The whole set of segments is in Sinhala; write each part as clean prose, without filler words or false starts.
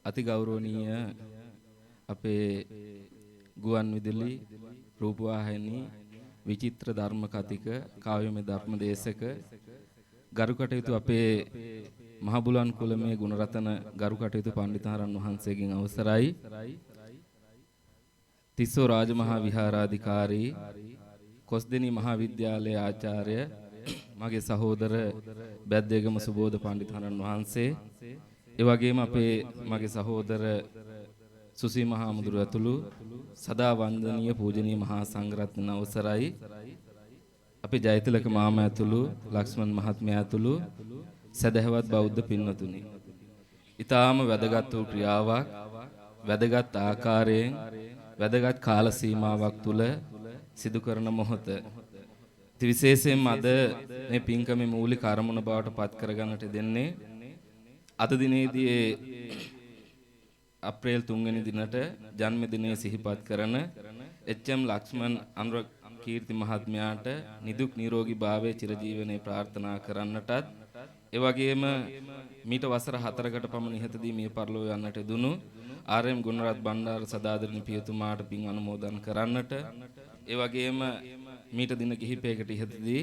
අතිගෞරවනීය අපේ ගුවන් විදුලි රූපවාහිනී විචිත්‍ර ධර්ම කතික කාව්‍යමය ධර්ම දේශක ගරු කටයුතු අපේ මහබුලන් කුලමේ ගුණරතන ගරු කටයුතු පණ්ඩිතහරන් වහන්සේගෙන් අවසරයි. තිස්සෝ රාජමහා විහාරාධිකාරී කොස්දෙනි මහා විද්‍යාලයේ ආචාර්ය මගේ සහෝදර බැද්දේගම සුබෝධ පණ්ඩිතහරන් වහන්සේ, ඒ වගේම අපේ මගේ සහෝදර සුසී මහා මුදුර ඇතුළු සදා වන්දනීය පූජනීය මහා සංඝරත්න අවසරයි. අපේ ජයතිලක මාමා ඇතුළු ලක්ෂ්මන් මහත්මයා ඇතුළු සදහවත් බෞද්ධ පින්වතුනි, ඊටාම වැදගත් වූ ක්‍රියාවක් වැදගත් ආකාරයෙන් වැදගත් කාල සීමාවක් තුල සිදු කරන මොහොත. ඉති විශේෂයෙන්ම අද මේ පින්කමේ මූලික අරමුණ බවට පත් කරගන්නට දෙන්නේ අද දිනේදී ඒ අප්‍රේල් 3 වෙනි දිනට ජන්මදිනය සිහිපත් කරන එච්.එම්. ලක්ෂ්මන් අනුර කීර්ති මහත්මයාට නිදුක් නිරෝගී භාවයේ චිරජීවනයේ ප්‍රාර්ථනා කරන්නටත්, ඒ වගේම මීට වසර 4කට පමණ ඉහතදී මිය පරලොව යන්නට දුණු ආර්.එම්. ගුණරත් බණ්ඩාර සදාදරණීය පියතුමාට පින් අනුමෝදන් කරන්නට, ඒ වගේම මීට දින කිහිපයකට ඉහතදී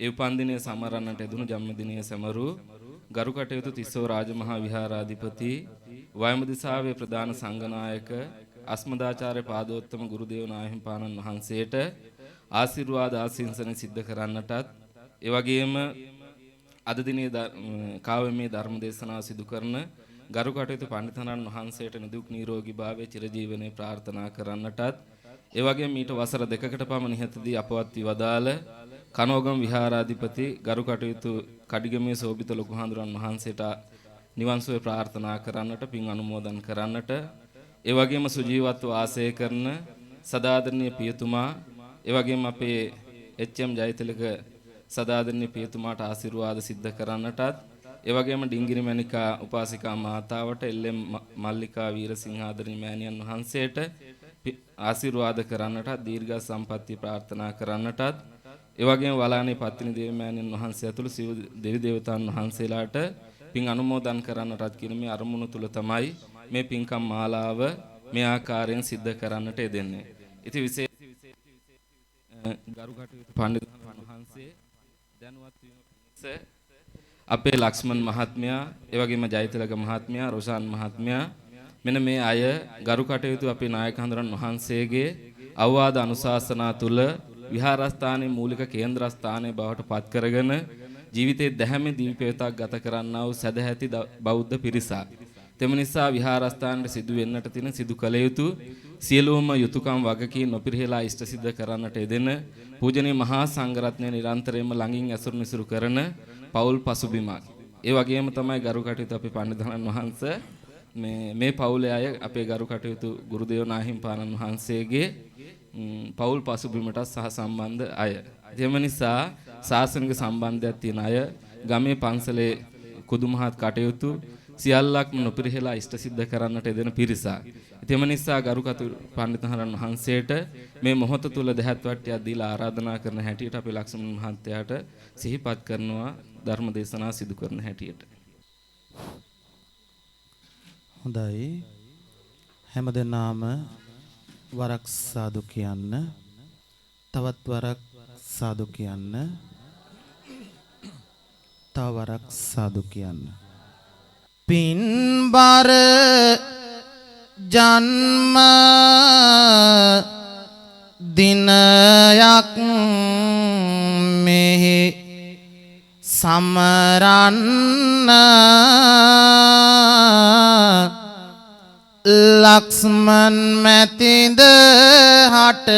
ඒ උපන්දිනය සමරන්නට දුණු ජන්මදිනය සැමරූ ගරු කටයුතු තිස්සෝ රාජමහා විහාරාධිපති වයම දිසාවේ ප්‍රධාන සංඝනායක අස්මදාචාර්ය පාදෝත්තම ගුරුදේව නාහිමිපාණන් වහන්සේට ආශිර්වාද ආශිංසන සිද්ධ කරන්නටත්, ඒ වගේම අද දිනේ කාව්‍යමය ධර්ම දේශනාව සිදු කරන ගරු කටයුතු පණ්ඩිතනන් වහන්සේට නිදුක් නිරෝගී භාවයේ චිරජීවනයේ ප්‍රාර්ථනා කරන්නටත්, ඒ වගේම මීට වසර 2කට පමණ ඉහතදී අපවත් වී වදාළ කනෝගම විහාරාධිපති ගරු කටයුතු කඩිගමේ සෝබිත ලොකු හාමුදුරන් වහන්සේට නිවන් සුවය ප්‍රාර්ථනා කරන්නට, පින් අනුමෝදන් කරන්නට, ඒ වගේම සුජීවත්ව වාසය කරන සදාදරණීය පියතුමා, ඒ වගේම අපේ එච්.එම්. ජයතිලක සදාදරණීය පියතුමාට ආශිර්වාද සිද්ධ කරන්නටත්, ඒ වගේම ඩිංගිරි මණිකා උපාසිකා මාතාවට, එල්.එම්. මල්ලිකා වීරසිංහ ආදරණීය මෑණියන් වහන්සේට ආශිර්වාද කරන්නටත්, දීර්ඝ සම්පන්නිය ප්‍රාර්ථනා කරන්නටත්, ඒ වගේම වලානේ පත්තිනි දේව මෑණියන් වහන්සේ ඇතුළු සිව් දෙවි දේවතාවුන් වහන්සේලාට පින් අනුමෝදන් කරන්නටත් කියන මේ අරමුණු තුල තමයි මේ පින්කම් මාලාව මේ ආකාරයෙන් සිද්ධ කරන්නට යෙදෙන්නේ. ඉතින් විශේෂ ගරු කටයුතු පණ්ඩිත වහන්සේ දැනුවත් වීම පිණිස අපේ ලක්ෂ්මන් මහත්මයා, ඒ වගේම ජයතිලක මහත්මයා, රොෂාන් මහත්මයා, මෙන්න මේ අය ගරු කටයුතු අපේ නායක හඳුරන් වහන්සේගේ අවවාද අනුශාසනා තුල විහාරස්ථානයේ මූලික කේන්ද්‍රස්ථානයේ බවට පත් කරගෙන ජීවිතයේ දැහැමි දීපේතක් ගත කරන්නා වූ සදැහැති බෞද්ධ පිරිසක්. තෙම නිසා විහාරස්ථානයේ සිදු වෙන්නට තියෙන සිදු කළ යුතු සියලුම යුතුයකම් වගකීම් නොපිරිහෙලා ඉෂ්ට සිද්ධ කරන්නට යෙදෙන පූජනීය මහා සංඝරත්නය නිරන්තරයෙන්ම ළඟින් ඇසුරු නිසුරු කරන පවුල් පසුබිමක්. ඒ වගේම තමයි ගරු කටයුතු අපේ පණ්ඩිතයන් වහන්සේ මේ පවුලේ අය අපේ ගරු කටයුතු ගුරුදේව නාහිමිපාණන් වහන්සේගේ පවුල් පසුබිමට සහ සම්බන්ධ අය. එම නිසා ශාසනික සම්බන්ධයක් තියෙන අය ගමේ පන්සලේ කුදුමහත් කටයුතු සියල්ලක්ම නොපිරිහෙලා ඉෂ්ට සිද්ධ කරන්නට යෙදෙන පිරිසක්. එම නිසා ගරු කටයුතු පණ්ඩිතහරන් වහන්සේට මේ මොහොත තුල දෙහත් වට්ටියක් දීලා ආරාධනා කරන හැටියට අපේ ලක්ෂ්මන් මහත්තයාට සිහිපත් කරනවා ධර්ම දේශනා සිදු කරන හැටියට. හොඳයි. හැමදෙනාම වරක් සාදු කියන්න. තවත් වරක් සාදු කියන්න. තව වරක් සාදු කියන්න. පින්බර ජන්ම දිනයක් මෙහි සමරන්න ලක්ෂ්මන් මැතිඳ හට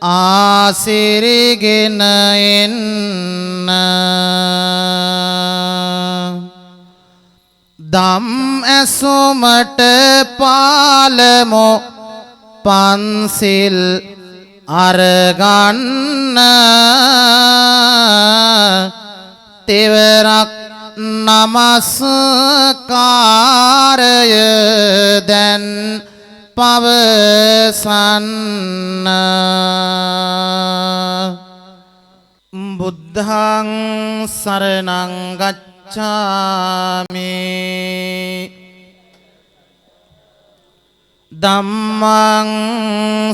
ආසිරිගෙන එන්න දම් ඇසුමට පාලමෝ පන්සිල් අරගන්න තෙවරක් නමස්කාරය දැන් පවසන්න බුද්ධං සරණං ගච්ඡාමි. ධම්මං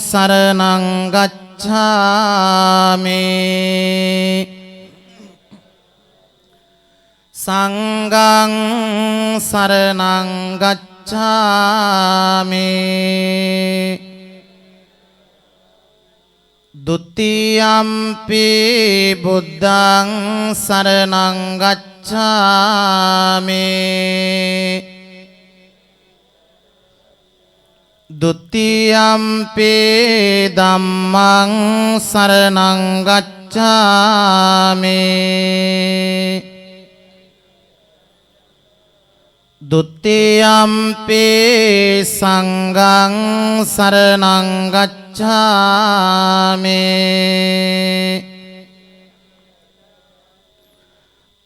සරණං ගච්ඡාමි. සංඝං සරණං ගච්ඡාමි. ဒ ුතියම්පි බුද්ධං සරණං ගච්ඡාමි. ဒ ුතියම්පි ධම්මං සරණං ගච්ඡාමි. ဒ ුතියම්පි සංඝං සරණං ගච්ඡාමි.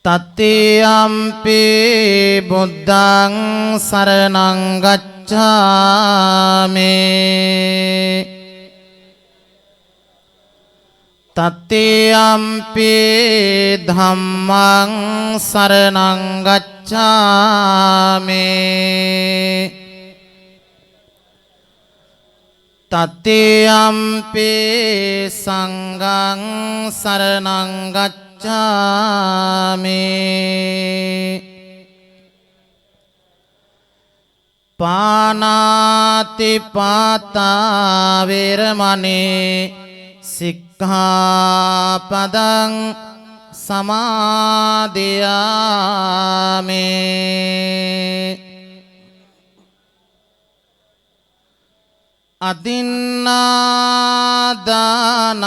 තතියම්පි බුද්ධං සරණං ගච්ඡාමි. තතියම්පි ධම්මං සරණං ගච්ඡාමි. තතියම්පි සංඝං සරණං ගච්ඡාමි. පානාති පාතා වේරමණී සික්ඛාපදං සමාදියාමි. අදින්නා දාන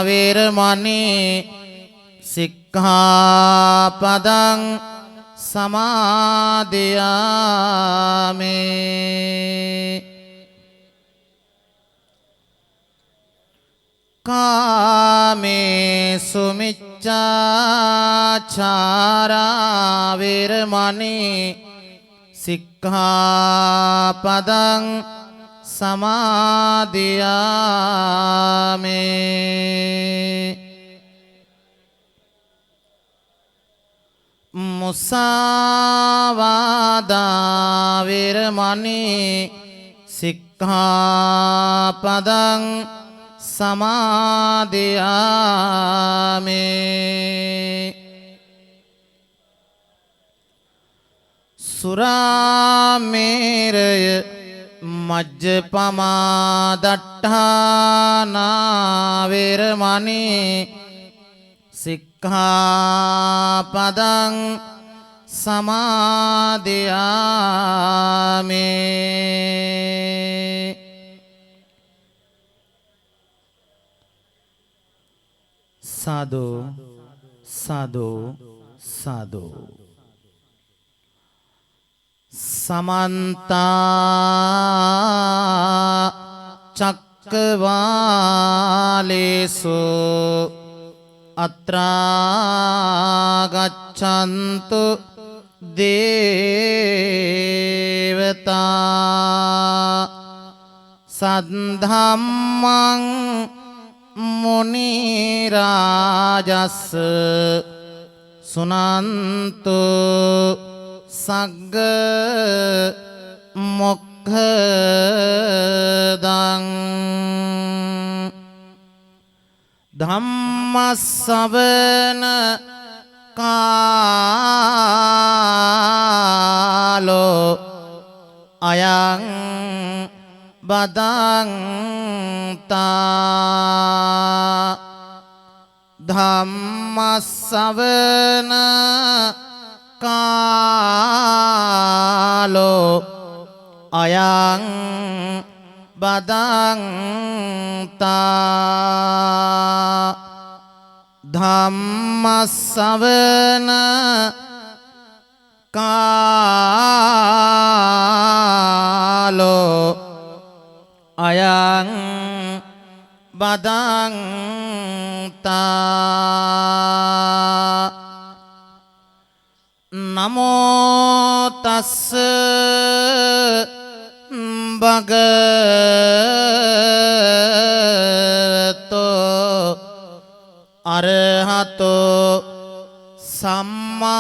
වේරමණී සික්ඛාපදං සමාදියාමි. කාමේසු මිච්ඡාචාරා වේරමණී සික්ඛාපදං සමාදියාමි. මුසාවාදා වේරමණී සික්ඛාපදං සමාදියාමි. සුරාමේරය මජ්ජපමා දට්ඨානා වේරමණී සික්ඛාපදං සමාදියාමි. සාදු සාදු සාදු. සමන්ත චක්කවාලේසු අත්‍රා ගච්ඡන්තු දේවතා සද්ධම්මං මුනි රාජස් සුනන්තු සග්ග මොක්ඛදං. ධම්මස්සවන කාලෝ අයං බදන්තා. ධම්මස්සවන කාලෝ අයං බදන්තා. ධම්මස්සවන කාලෝ අයං බදන්තා. නමෝ තස්ස භගවතෝ අරහතෝ සම්මා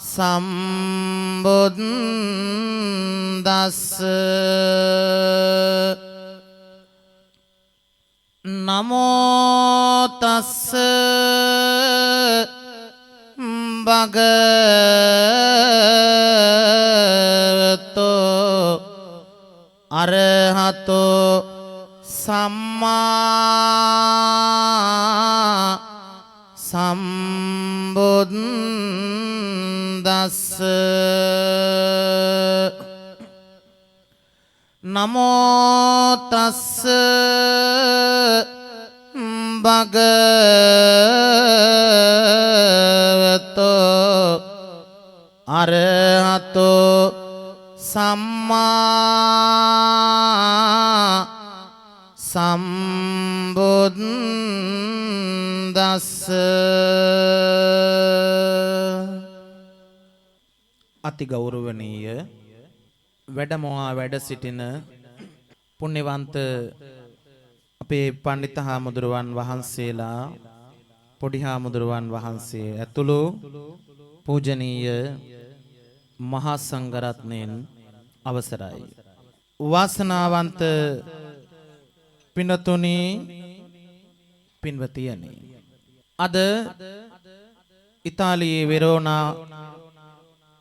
සම්බුද්දස්ස. නමෝ තස්ස භගවතෝ අරහතෝ සම්මා සම්බුද්දස්ස. නමෝ තස්ස භගවතෝ අරහතෝ සම්මා සම්බුද්දස්ස. අති ගෞරවනීය වැඩමවා වැඩ සිටින පුණ්‍යවන්ත අපේ පණ්ඩිත හාමුදුරුවන් වහන්සේලා, පොඩි හාමුදුරුවන් වහන්සේ ඇතුළු පූජනීය මහා සංඝරත්නයන් අවසරයි. වාසනාවන්ත පින්වතුනි, පින්වතියනි, අද ඉතාලියේ වෙරෝනා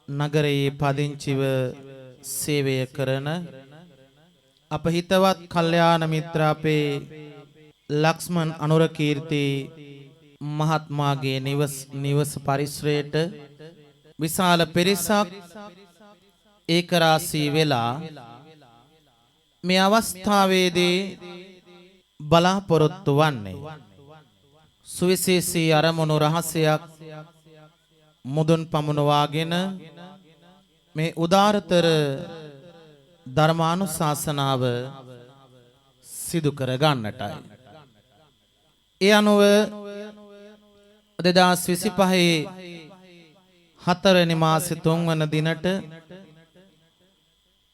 නගරයේ පදිංචිව සේවය කරන අප හිතවත් කල්යාණ මිත්‍ර අපේ ලක්ෂ්මන් අනුරකීර්ති මහත්මයාගේ නිවස පරිසරයට විශාල පිරිසක් ඒකරාශී වෙලා මේ අවස්ථාවේදී බලාපොරොත්තු වන්නේ සුවිශේෂී අරමුණු රහසයක් මුදුන් පමුණවාගෙන මේ උදාරතර ධර්මානුශාසනාව සිදු කර ගන්නටයි. ඒ අනුව 2025 හතරවෙනි මාසේ 3 වන දිනට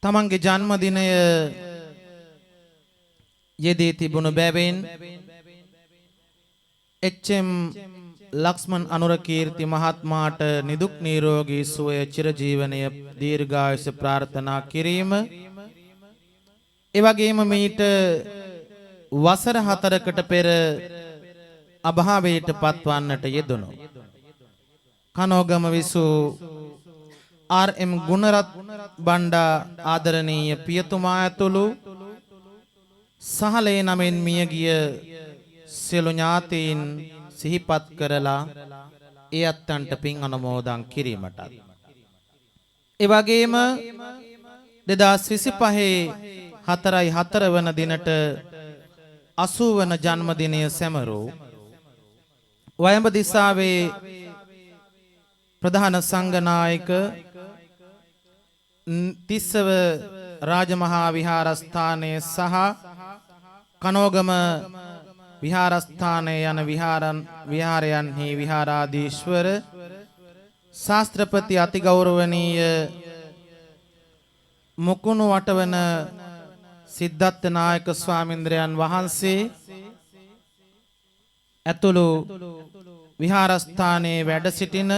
තමන්ගේ ජන්මදිනය යෙදී තිබුණු බැවින් එච්.එම්. ලක්ෂ්මන් අනුරකීර්ති මහත්මයාට නිදුක් නිරෝගී සුවය චිරජීවනය දීර්ඝායුෂ ප්‍රාර්ථනා කිරීම, ඒ වගේම මීට වසර 4කට පෙර අභාවයට පත්වන්නට යෙදුණු කනෝගම විසූ ආර්.එම්. ගුණරත් බණ්ඩා ආදරණීය පියතුමා ඇතුළු සහලේ නමින් මියගිය සියලු ඥාතීන් සිහිපත් කරලා ඒ අත්තන්ට පින් අනුමෝදන් කිරීමටත්, ඒ වගේම 2025 4යි 4 වන දිනට 80 වන ජන්මදිනය සැමරූ වයඹ දිසාවේ ප්‍රධාන සංඝනායක තිස්සව රාජමහා විහාරස්ථානයේ සහ කනෝගම විහාරස්ථානයේ යන විහාරයන්හි විහාරාධීශ්වර ශාස්ත්‍රපති අතිගෞරවනීය මුකුණු වටවන සිද්ධාර්ථ නායක ස්වාමීන්ද්‍රයන් වහන්සේ ඇතුළු විහාරස්ථානයේ වැඩ සිටින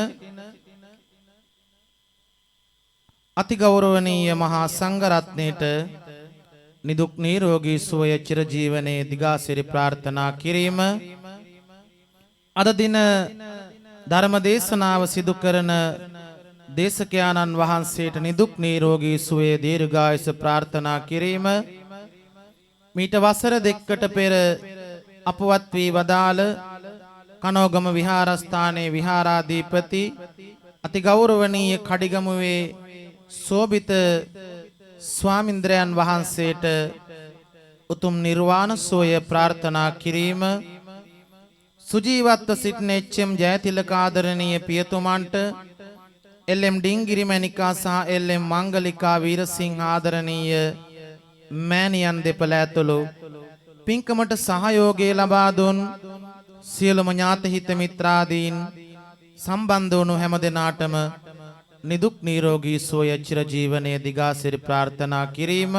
අතිගෞරවනීය මහා සංඝරත්නයට නිදුක් නිරෝගී සුවය චිරජීවනයේ දිගාසිරි ප්‍රාර්ථනා කිරීම, අද දින ධර්ම දේශනාව සිදු කරන දේශකයාණන් වහන්සේට නිදුක් නිරෝගී සුවය දීර්ඝායුෂ ප්‍රාර්ථනා කිරීම, මීට වසර 2කට පෙර අපවත් වී වදාළ කනෝගම විහාරස්ථානයේ විහාරාධිපති අතිගෞරවනීය කඩිගමුවේ සෝබිත ස්වාමින්ද්‍රයන් වහන්සේට උතුම් නිර්වාණ සුවය ප්‍රාර්ථනා කිරීම, සුජීවත්ව සිටින එච්.එම්. ජයතිලක ආදරණීය පියතුමන්ට එල්.එම්. ඩිංගිරි මණිකා සහ එල්.එම්. මංගලිකා වීරසිංහ ආදරණීය මෑණියන් දෙපළ ඇතුළු පින්කමට සහයෝගය ලබා දුන් සියලුම ඥාති හිත මිත්‍රාදීන් සම්බන්ධ වුණු හැම දෙනාටම නිදුක් නිරෝගී සුවය චිරජීවනයේ දිගාසිරි ප්‍රාර්ථනා කිරීම,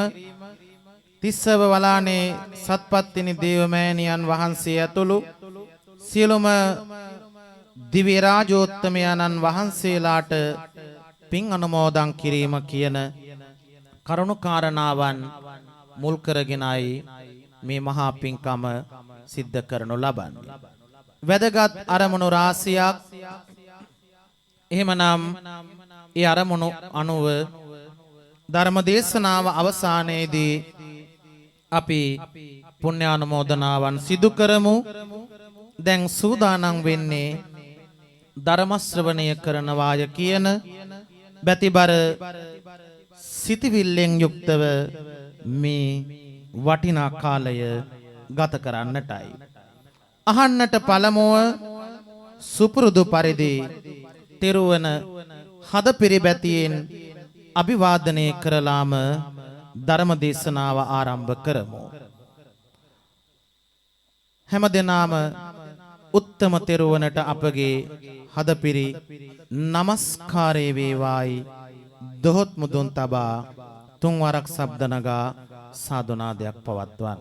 තිස්සව වලානේ සත්පත්තිනි දේව මෑණියන් වහන්සේ ඇතුළු සියලුම දිව්‍ය රාජෝත්තමයන්න් වහන්සේලාට පින් අනුමෝදන් කිරීම කියන කරුණු කාරණාවන් මුල් කරගෙනයි මේ මහා පින්කම සිද්ධ කරනු ලබන්නේ. වැදගත් අරමුණු රාශියක්. එහෙමනම් ඒ අරමුණු අනුව ධර්ම දේශනාව අවසානයේදී අපි පුණ්‍යානුමෝදනාවන් සිදු කරමු. දැන් සූදානම් වෙන්නේ ධර්ම ශ්‍රවණය කරනවාය කියන බැතිබර සිතවිල්ලෙන් යුක්තව මේ වටිනා කාලය ගත කරන්නටයි. අහන්නට පළමුව සුපුරුදු පරිදි තෙරුවන හද පිරිබැතියෙන් අභිවාදනය කරලාම ධර්ම දේශනාව ආරම්භ කරමු. හැම දෙනාම උත්තම තෙරුවනට අපගේ හදපිරි නමස්කාරය වේවායි දොහොත් මුදුන් තබා තුන් වරක් ශබ්ද නගා සාදුනාදයක් පවත්වන්න.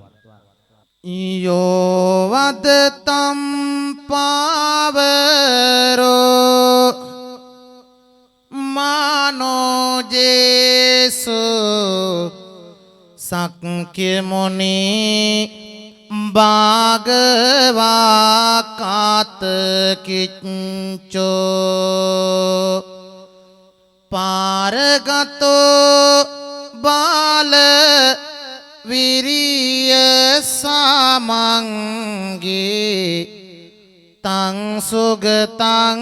යෝ වදතම් පාවරෝ මානෝ ජේසු සක්්‍ය මුනි භාගවා කාත කිච්චෝ පාරගතෝ බාල විරිය සමංගේ තං සුගතං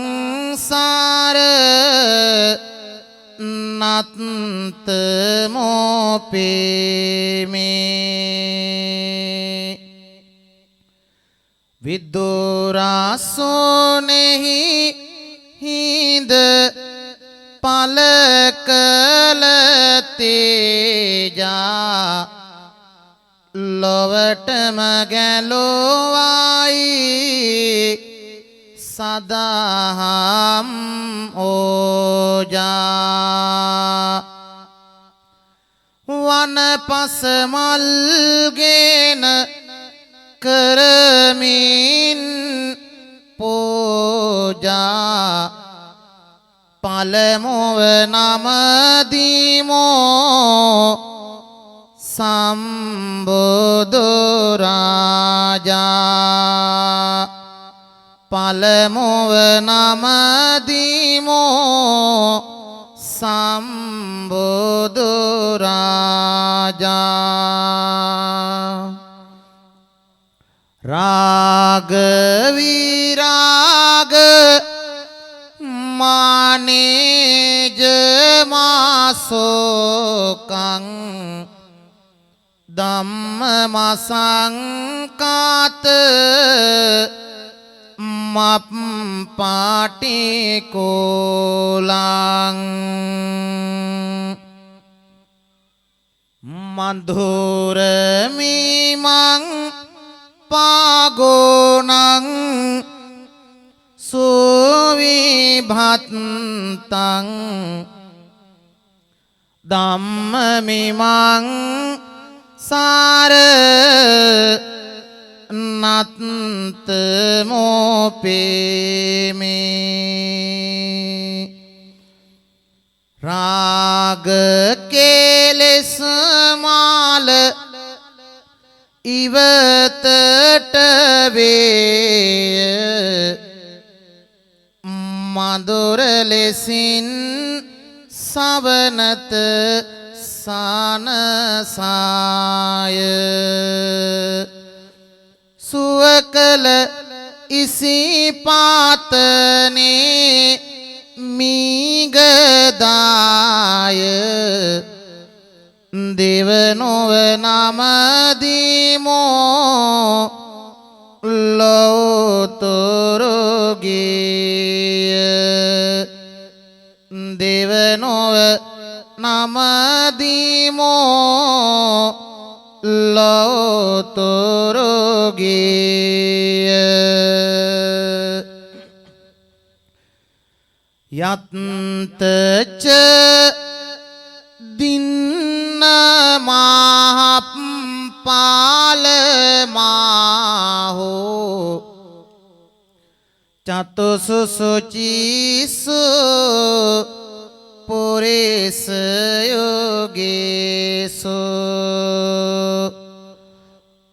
සාර නත්ත මෝපේමේ විදුරාසෝනෙහි හිඳ පල කළ තේජා ලොවටම ගැලොවයි සදහම් ඕජා වනපස මල්ගෙන කරමින් පූජා පළමුව නමදීමෝ සම්බුදු රාජා පළමුව නමදීමෝ සම්බුදු රාජා රාග විරාග මානේජ මාසෝකං ධම්මසංකාත මප්පාටිකෝලං මధుරමිමං පාගෝනං සුවිභත්තං ධම්මමිමං සාර නත්ත මෝපේමේ රාග කෙලෙස් මාල ඉවතට වේ මధుර ලෙසින් සවනත සානසාය සුවකල ඉසිපාතනේ මීගදාය දෙවනොව නමදීමෝ ලෝතුරුගිය දෙවනොව නමදීමෝ ලෝතුරුගිය යත්තච දින්න මහප්පාල මාහෝ චතුසු සුචිසු පුරිස යෝගේසු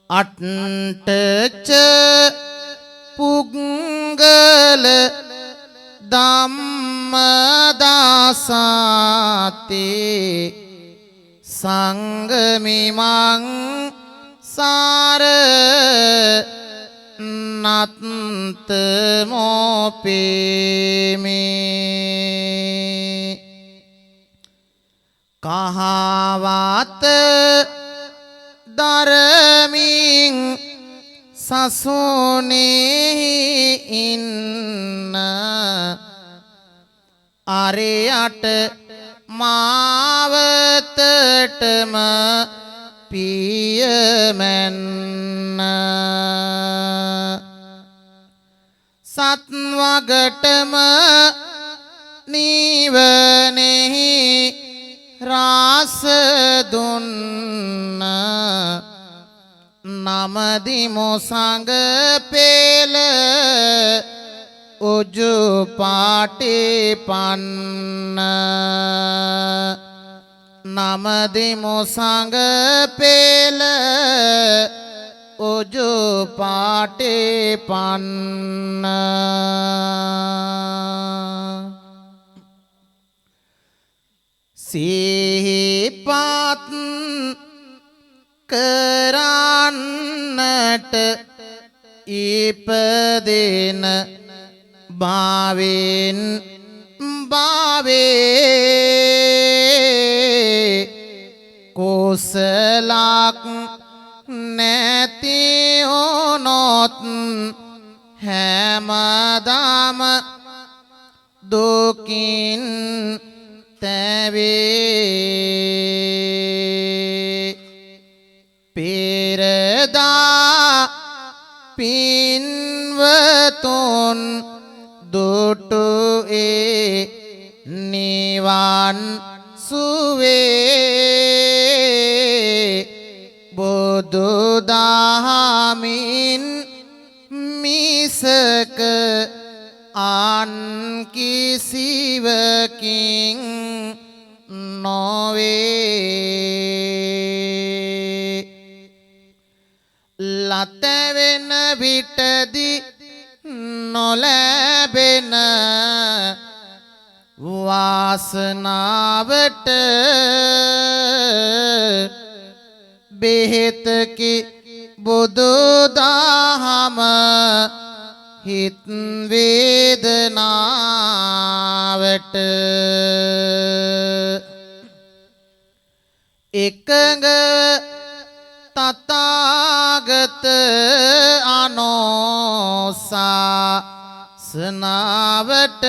අට්ඨච පුග්ගල ධම්මදාසාති සංගමිමං සාර නත්ත මෝපේමි. කහවත දරමින් සසුනේහි ඉන්න අරයට මාවතටම පියමැන්න සත්වගටම නිවනෙහි රාස දුන්න නමදිමු සංඝ පෙළ උජු පාටි පන්න නමදිමු සංඝ පෙළ උජු පාටි පන්න. සිහිපත් කරන්නට ඉපදෙන භාවෙන් භාවේ කුසලක් නැති වුනොත් හැමදාම දුකින් තැවේ. පෙරදා පින්වතුන් දුටු ඒ නිවන් සුවේ බුදු දහමින් මිසක අන් කිසිවකින් නොවේ. ලතවෙන විටදී නොලැබෙන වාසනාවට බෙහෙතකි බුදු දහම හිත් වේදනාවට. එකඟ තථාගත අනෝසාසනාවට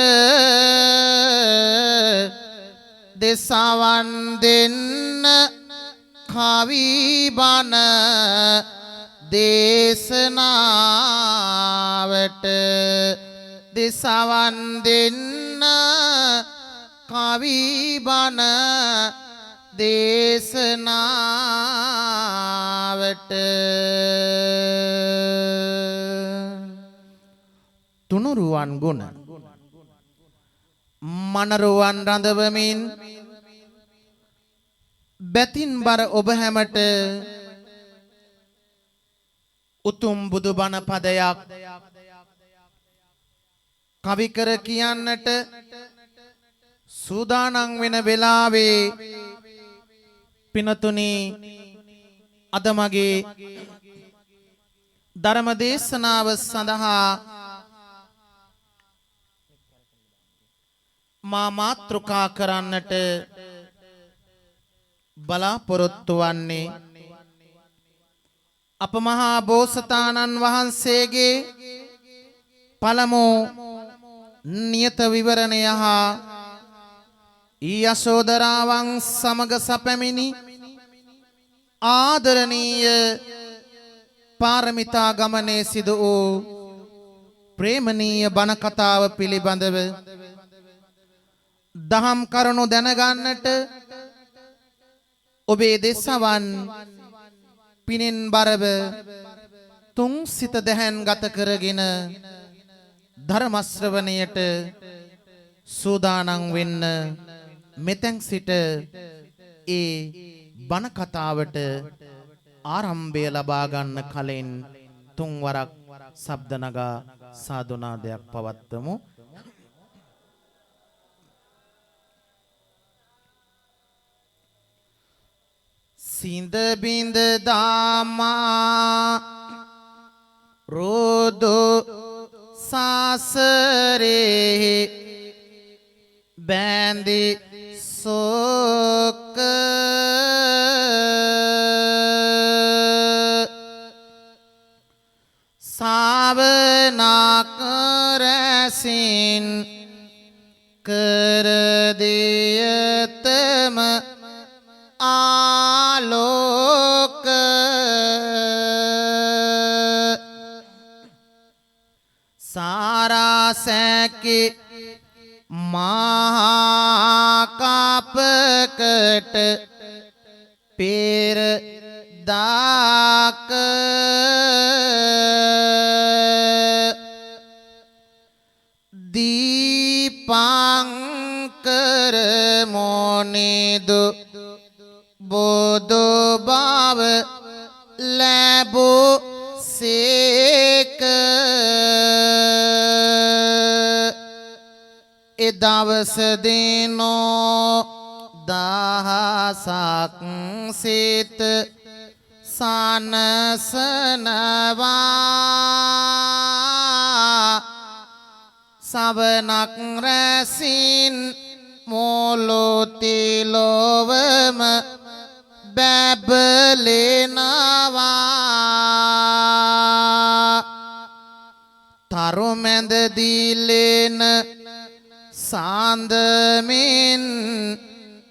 දෙසවන් දෙන්න කවි බණ දේශනාවට දෙසවන් දෙන්න කවි බණ දේශනාවට. තුනුරුවන් ගුණ මනරුවන් රඳවමින් බැතින් බර ඔබ හැමට උතුම් බුදු බණ පදයක් කවි කර කියන්නට සූදානම් වෙන වෙලාවේ පිනතුනි, අද මගේ ධර්ම දේශනාව සඳහා මා මාතෘකා කරන්නට බලාපොරොත්තු වන්නේ අප මහා බෝසතාණන් වහන්සේගේ පළමු නියත විවරණය හා යශෝදරාවන් සමග සැපැමිණි ආදරණීය පාරමිතා ගමනේ සිදු වූ ප්‍රේමණීය බණ කතාව පිළිබඳව දහම් කරුණු දැනගන්නට ඔබේ දෙසවන් පිනෙන් බරව තුන් සිත දැහැන් ගත කරගෙන ධර්ම ශ්‍රවණයට සූදානම් වෙන්න. මෙතෙන් සිට ඒ බණ කතාවට ආරම්භය ලබා ගන්න කලින් තුන් වරක් ශබ්ද නගා සාදුනාදයක් පවත්වමු. සිඳ බිඳ දාමා රෝදෝ සාසරේ බැඳි සෝක සාවනාක රැසින් කර දියතම ආලෝක සාරා සැකි මහා කාපකට පෙර දාක දීපංකර මොනිදු බෝධ භාව ලැබෝ සේක. ඒ දවස දිනෝ දහසක් සිත සනසනවා සවනක් රැසින් මොලොතිලොවම බැබලෙනවා. තරුමැද දිලෙන සාන්දමින්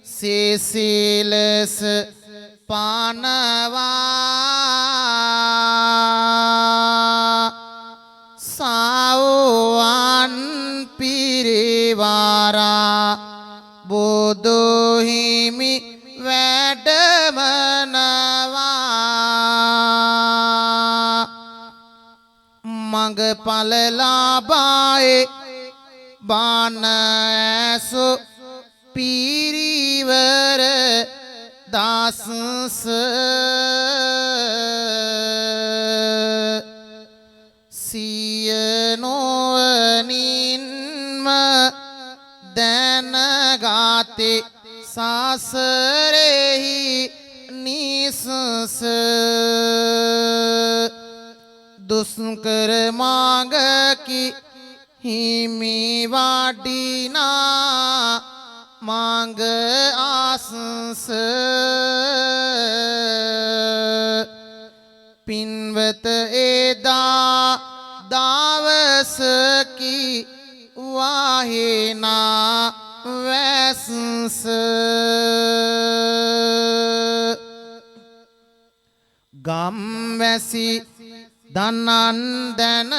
සිසිලස පානවා. සාවන් පිරිවාරා බුදු හිමි වැඩමනවා. මඟ ඵල ලාභායේ බාන ඇසු පිරිවර දසස සිය නොවනින්ම දැනගාතේ සසරෙහි නිසස දුෂ්කර මාගකි හිමි වඩිනා මඟ ආසස. පින්වත එදා දවසකි වාහිනා වැස්ස ගම්වැසි දනන් දැන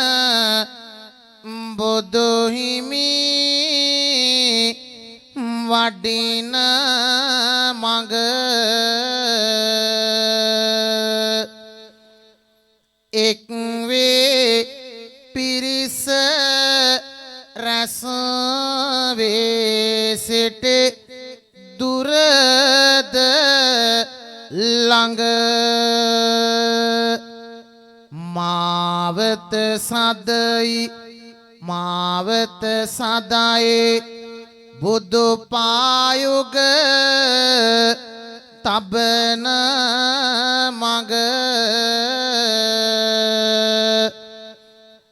බුදු හිමි වඩින මඟ එක් වේ පිරිස රැස් වේ සිට දුරද ළඟ මාවත සදයි මාවත සදයි බුදු පායුග තබන මඟ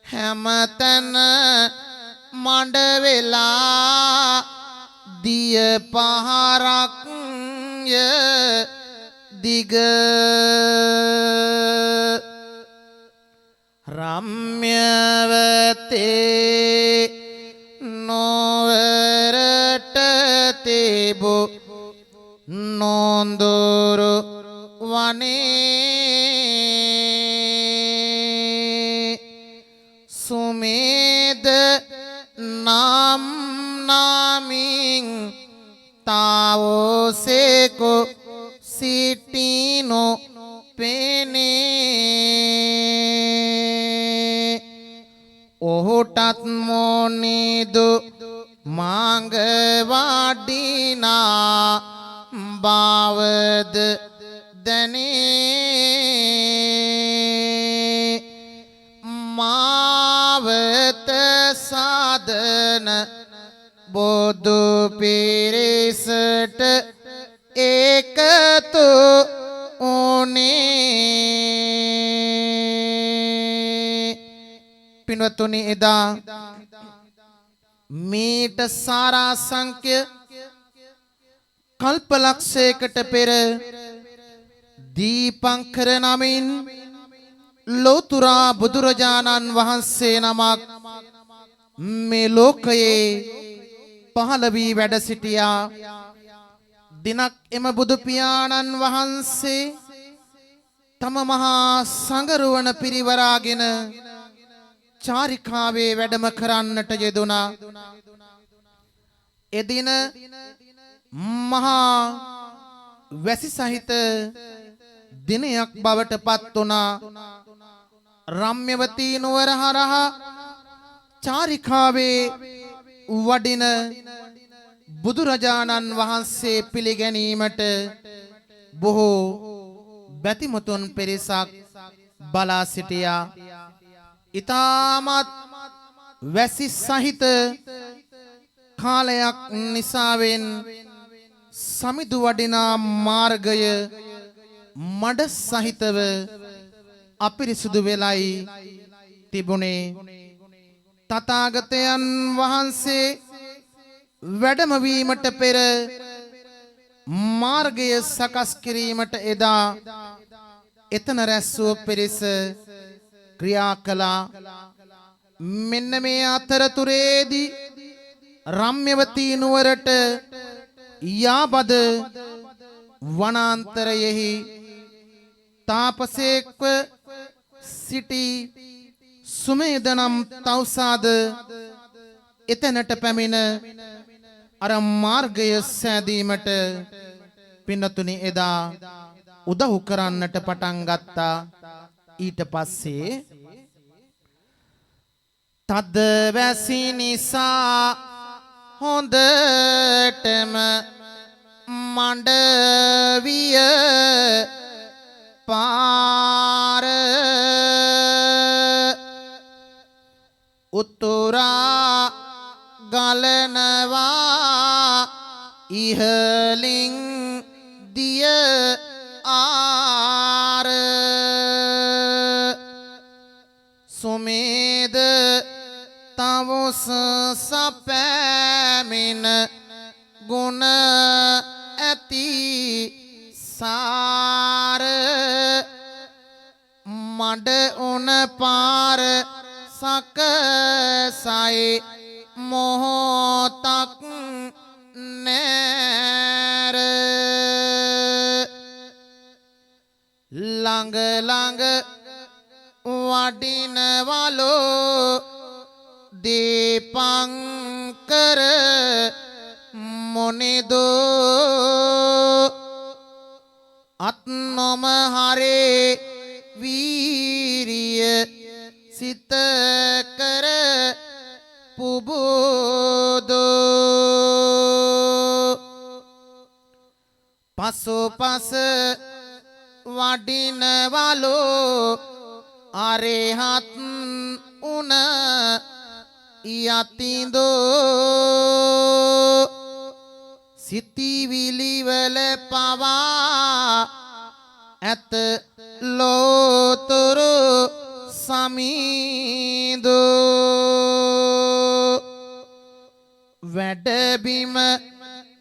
හැමතැන මඬ වෙලා දිය පහරක් ය දිග රම්‍යවතේ නොවරට තිබු නොඳුරු වනේ සුමේද නම් නාමින් තාවෝසේකෝ සිටිනෝ පෙනේ. ඔහුට ඌටත් මොනිදු මාංග වඩිනා බවද දැනේ. මාවත සාදන බොදු පිරිසට ඒකතු උනේ. පින්වත්නි, එදා මීට සාරාංශක කල්පලක්ෂයකට පෙර දීපංකර නමින් ලෝතුරා බුදුරජාණන් වහන්සේ නමක් මේ ලෝකයේ පහළ වී වැඩ සිටියා. දිනක් එම බුදු පියාණන් වහන්සේ තම මහා සඟරුවන පිරිවරාගෙන චාරිකාවේ වැඩම කරන්නට යෙදුනා. එදින මහා වැසි සහිත දිනයක් බවට පත් වුණා. රම්‍යවතී නුවර හරහා චාරිකාවේ වඩින බුදුරජාණන් වහන්සේ පිළිගැනීමට බොහෝ බැතිමතුන් පිරිසක් බලා සිටියා. ඉතාමත් වැසි සහිත කාලයක් නිසාවෙන් සමිදු වඩිනා මාර්ගය මඩ සහිතව අපිරිසුදු වෙලයි තිබුණේ. තථාගතයන් වහන්සේ වැඩම වීමට පෙර මාර්ගය සකස් කිරීමට එදා එතන රැස් වූ පිරිස ක්‍රියා කළා. මෙන්න මේ අතරතුරේදී රම්‍යවතී නුවරට යාබද වනාන්තරයෙහි තාපසයෙක්ව සිටි සුමේද නම් තවුසාද එතනට පැමිණ අර මාර්ගය සෑදීමට පින්නතුනි එදා උදව් කරන්නට පටන් ගත්තා. ඊට පස්සේ තද වැසි නිසා හොඳටම මඬ විය පාර උතුරා ගලනවා ඉහලින් දිය ආර. සුමේද තවුස සපෑමින ගුණ ඇති සාර මඩ උන පාර සකසයි මොහොතක් නෑර. ළඟ ළඟ වඩිනවලෝ දීපංකර මොනිදෝ අත් නොම හරේ වීරිය සිත කර පුබුදෝ. පසුපස වඩිනවලෝ අරහත් උන යතිඳෝ සිතිවිලි වල පවා ඇත ලෝතුරු සමීදෝ. වැඩ බිම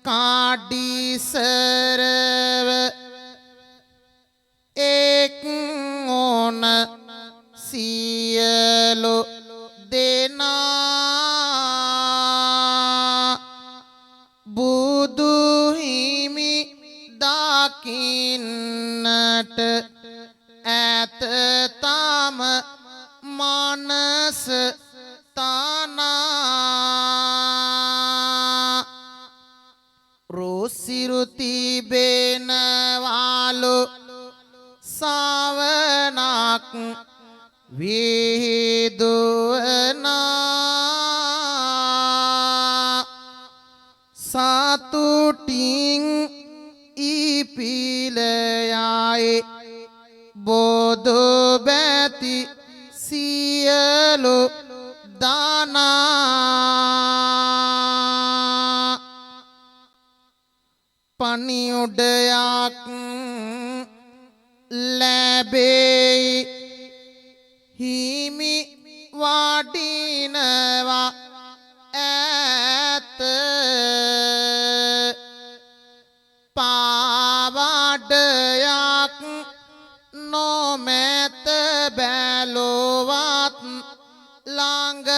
කාඩිසරව එක් ඕන සියලු දෙනා බුදු හිමි දකින්නට ඇත තම මානස තානා. රුසිරු තිබෙනවාලු සවනක් විහිදුවනා. තුලින් ඉපිලයයි බෝධ බැති සියලු දානා පණිඋඩයක් ලැබෙයි හිමි වඩිනවා ඇත පාවඩයක් නොමැත බැලුවත් ළඟ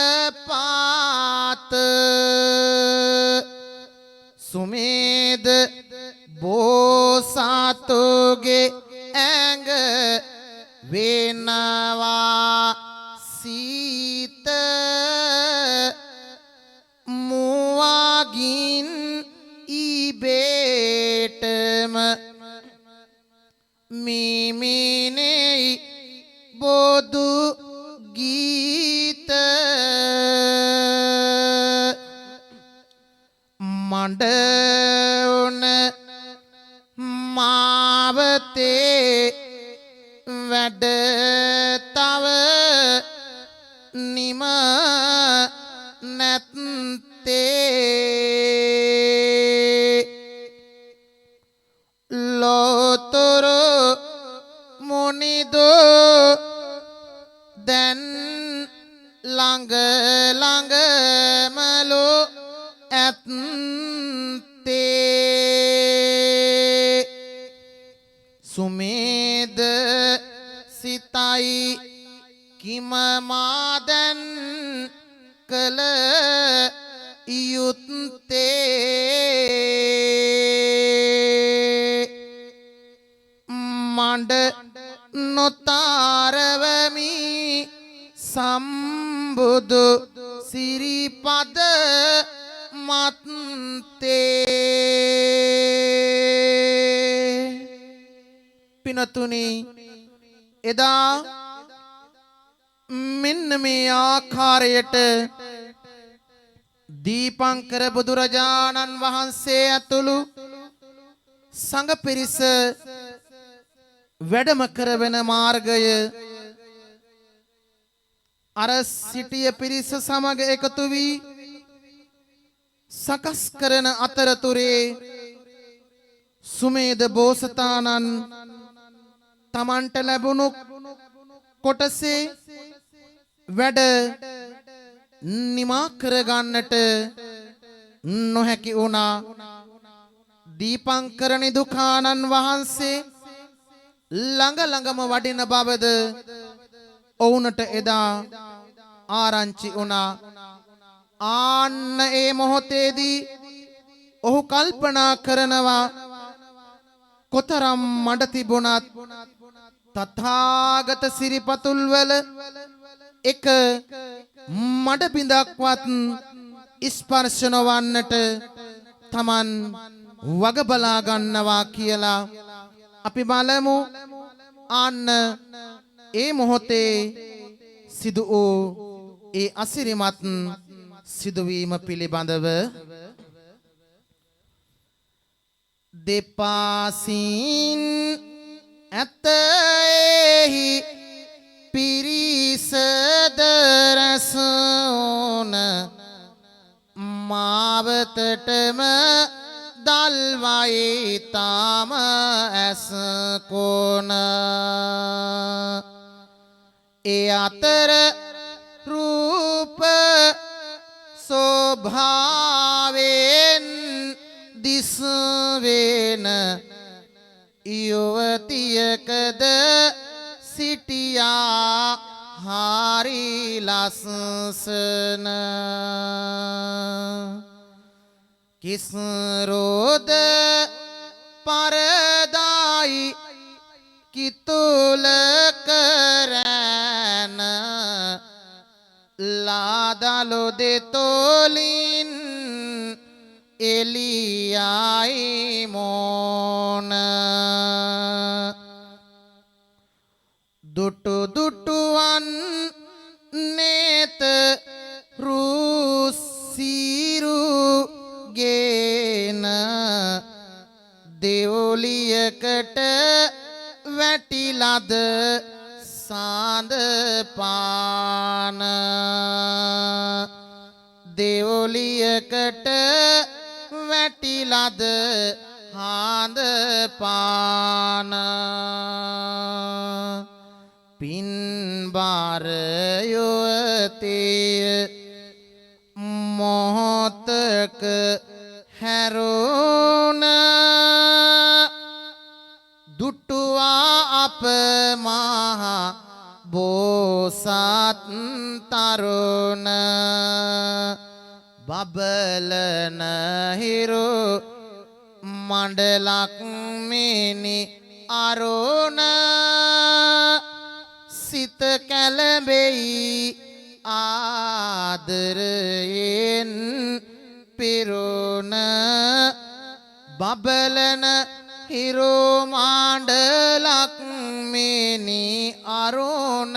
පාත සුමේද බෝසතුගේ ඇඟ වෙනවා සීත මුවාගින් ඉබේටම මිමිනෙයි බොදු ගීත මඩ උන මාවතේ වැඩ තව නිම නැත්තේ ලෝතර මුනිදෝ දැන් ළඟ ළඟමලෝ ඇත්තේ සුමේද සිතයි කිම මා දැන් කළ යුත්තේ මඬ නොතාරවමි සම්බුදු සිරිපද මත්තේ. පිනතුනි, එදා මෙන්න මේ ආකාරයට දීපංකර බුදුරජාණන් වහන්සේ ඇතුළු සංඝ පිරිස වැඩම කරවන මාර්ගය අර සිටිය පිරිස සමග එකතු වී සකස් කරන අතරතුරේ සුමේද බෝසතාණන් තමන්ට ලැබුණු කොටසේ වැඩ නිමා කරගන්නට නොහැකි වුණා. දීපංකර නිදුකානන් වහන්සේ ළඟ ළඟම වඩින බවද ඔවුනට එදා ආරංචි වුණා. ආන්න ඒ මොහොතේදී ඔහු කල්පනා කරනවා, කොතරම් මඩ තිබුණත් තථාගත සිරිපතුල් වල එක මඩ බිඳක්වත් ස්පර්ශ නොවන්නට තමන් වග බලා ගන්නවා කියලා. අපි බලමු ආන්න ඒ මොහොතේ සිදු වූ ඒ අසිරිමත් සිදුවීම පිළිබඳව. දෙපාසින් ඇත එහි පිරිසද රැස් වුණ මාවතටම දල්වයි තාම ඇස් කොන. ඒ අතර රූප ස්වභාවයෙන් දිස්වෙන යුවතියකද සිටියා හරි ලස්සන. කිස්රෝද පරදායි කිතුල කරන ලාදලු දෙතොලින් එලියයි මෝන. දුටු දුටුවන් නේත රුසිරු ගේන දෙවොලියකට වැටිලද සාඳ පාන දෙවොලියකට වැටිලද හාඳ පාන පින්බාර යුවතිය මොහොතක හැරුණ දුටුවා අප මහා බෝසත් තරුණ බබලන හිරු මණ්ඩලක් මිනි අරුණ සිත කැළඹෙයි ආදරයෙන් පිරුණ බබලන හිරු මාණ්ඩලක් මිනි අරුණ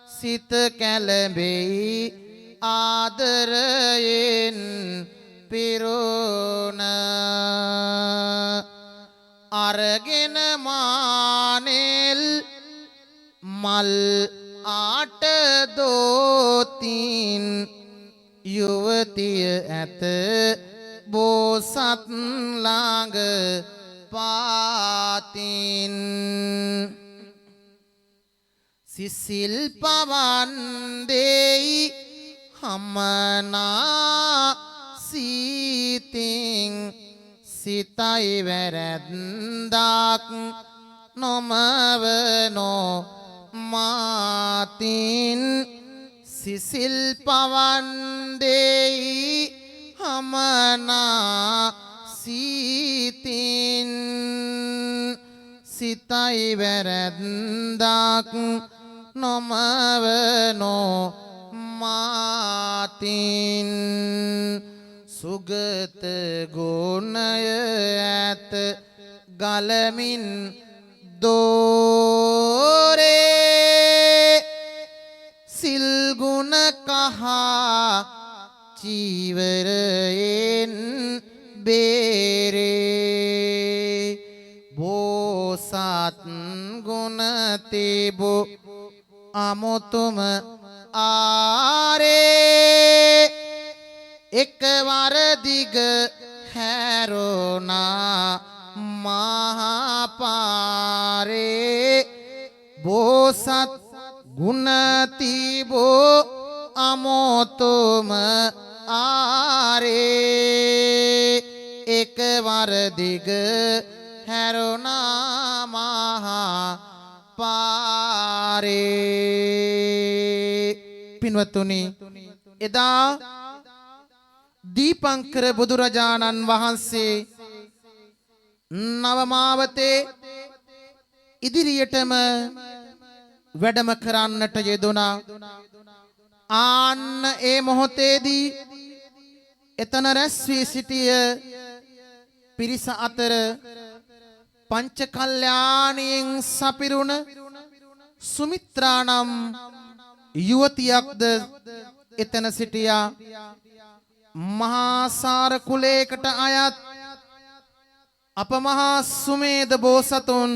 සිත කැළඹෙයි ආදරයෙන් පිරුණ අරගෙන මානෙල් මල් ආට දෝතින් යුවතිය ඇත බෝසත් ළඟ පාතින් සිසිල් පවන් දෙයි හමනා සීතින් සිතයි වැරැද්දක් නොමවනෝ මාතින් සිසිල් පවන් දෙයි හමනා සීතින් සිතයි වැරැද්දක් නොමවනෝ මාතින් සුගත ගුණය ඇත ගලමින් දෝරේ සිල් ගුණ කහ චීවරයෙන් බේරේ බෝසත් ගුණ තිබු අමුතුම ආරේ එකවර දිග හැරුණා මහපාරේ බෝසත් ගුණ තිබෝ අමුතුම ආරේ එකවර දිග හැරුණා මහපාරේ. පින්වත්තුනි, එදා දීපංකර බුදුරජාණන් වහන්සේ නවමාවතේ ඉදිරියටම වැඩම කරන්නට යෙදුණා. ආන්න ඒ මොහොතේදී එතන රැස් වී සිටිය පිරිස අතර පංච කල්යාණියෙන් සපිරුණ සුමිත්‍රා නම් යුවතියක්ද එතන සිටියා. මහා සාර කුලයකට අයත් අප මහා සුමේද බෝසතුන්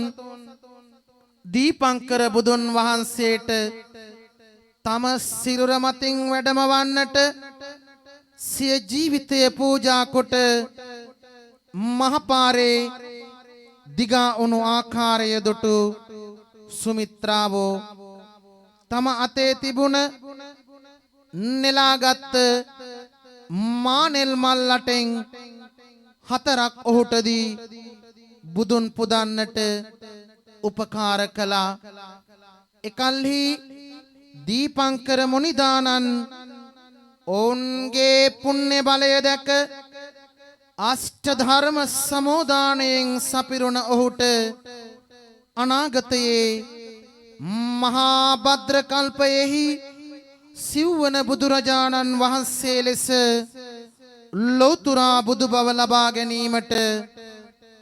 දීපංකර බුදුන් වහන්සේට තම සිරුර මතින් වැඩම වන්නට සිය ජීවිතය පූජා කොට මහපාරේ දිගා වුණු ආකාරය දුටු සුමිත්‍රාවෝ තම අතේ තිබුණ නෙලාගත් මානෙල් මල් අටෙන් හතරක් ඔහුට දී බුදුන් පුදන්නට උපකාර කළා. එකල්හි දීපංකර මුනිදානන් ඔවුන්ගේ පුණ්‍ය බලය දැක අෂ්ට ධර්ම සමෝදානයෙන් සපිරුණ ඔහුට අනාගතයේ මහා භද්‍ර කල්පයෙහි සිව්වන බුදුරජාණන් වහන්සේ ලෙස ලෝතුරා බුදු බව ලබා ගැනීමට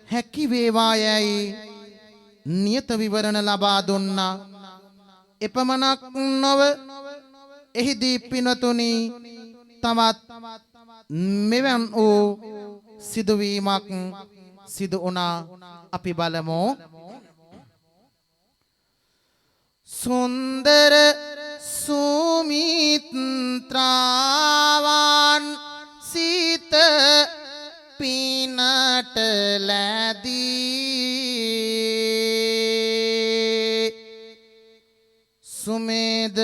හැකි වේවා යැයි නියත විවරණ ලබා දුන්නා. එපමණක් නොව එහිදී පින්වතුනි, තවත් මෙවන් වූ සිදුවීමක් සිදු වුණා. අපි බලමු. සුන්දර සුමිත්‍රාවන් සිත පිනට ලැබී සුමේද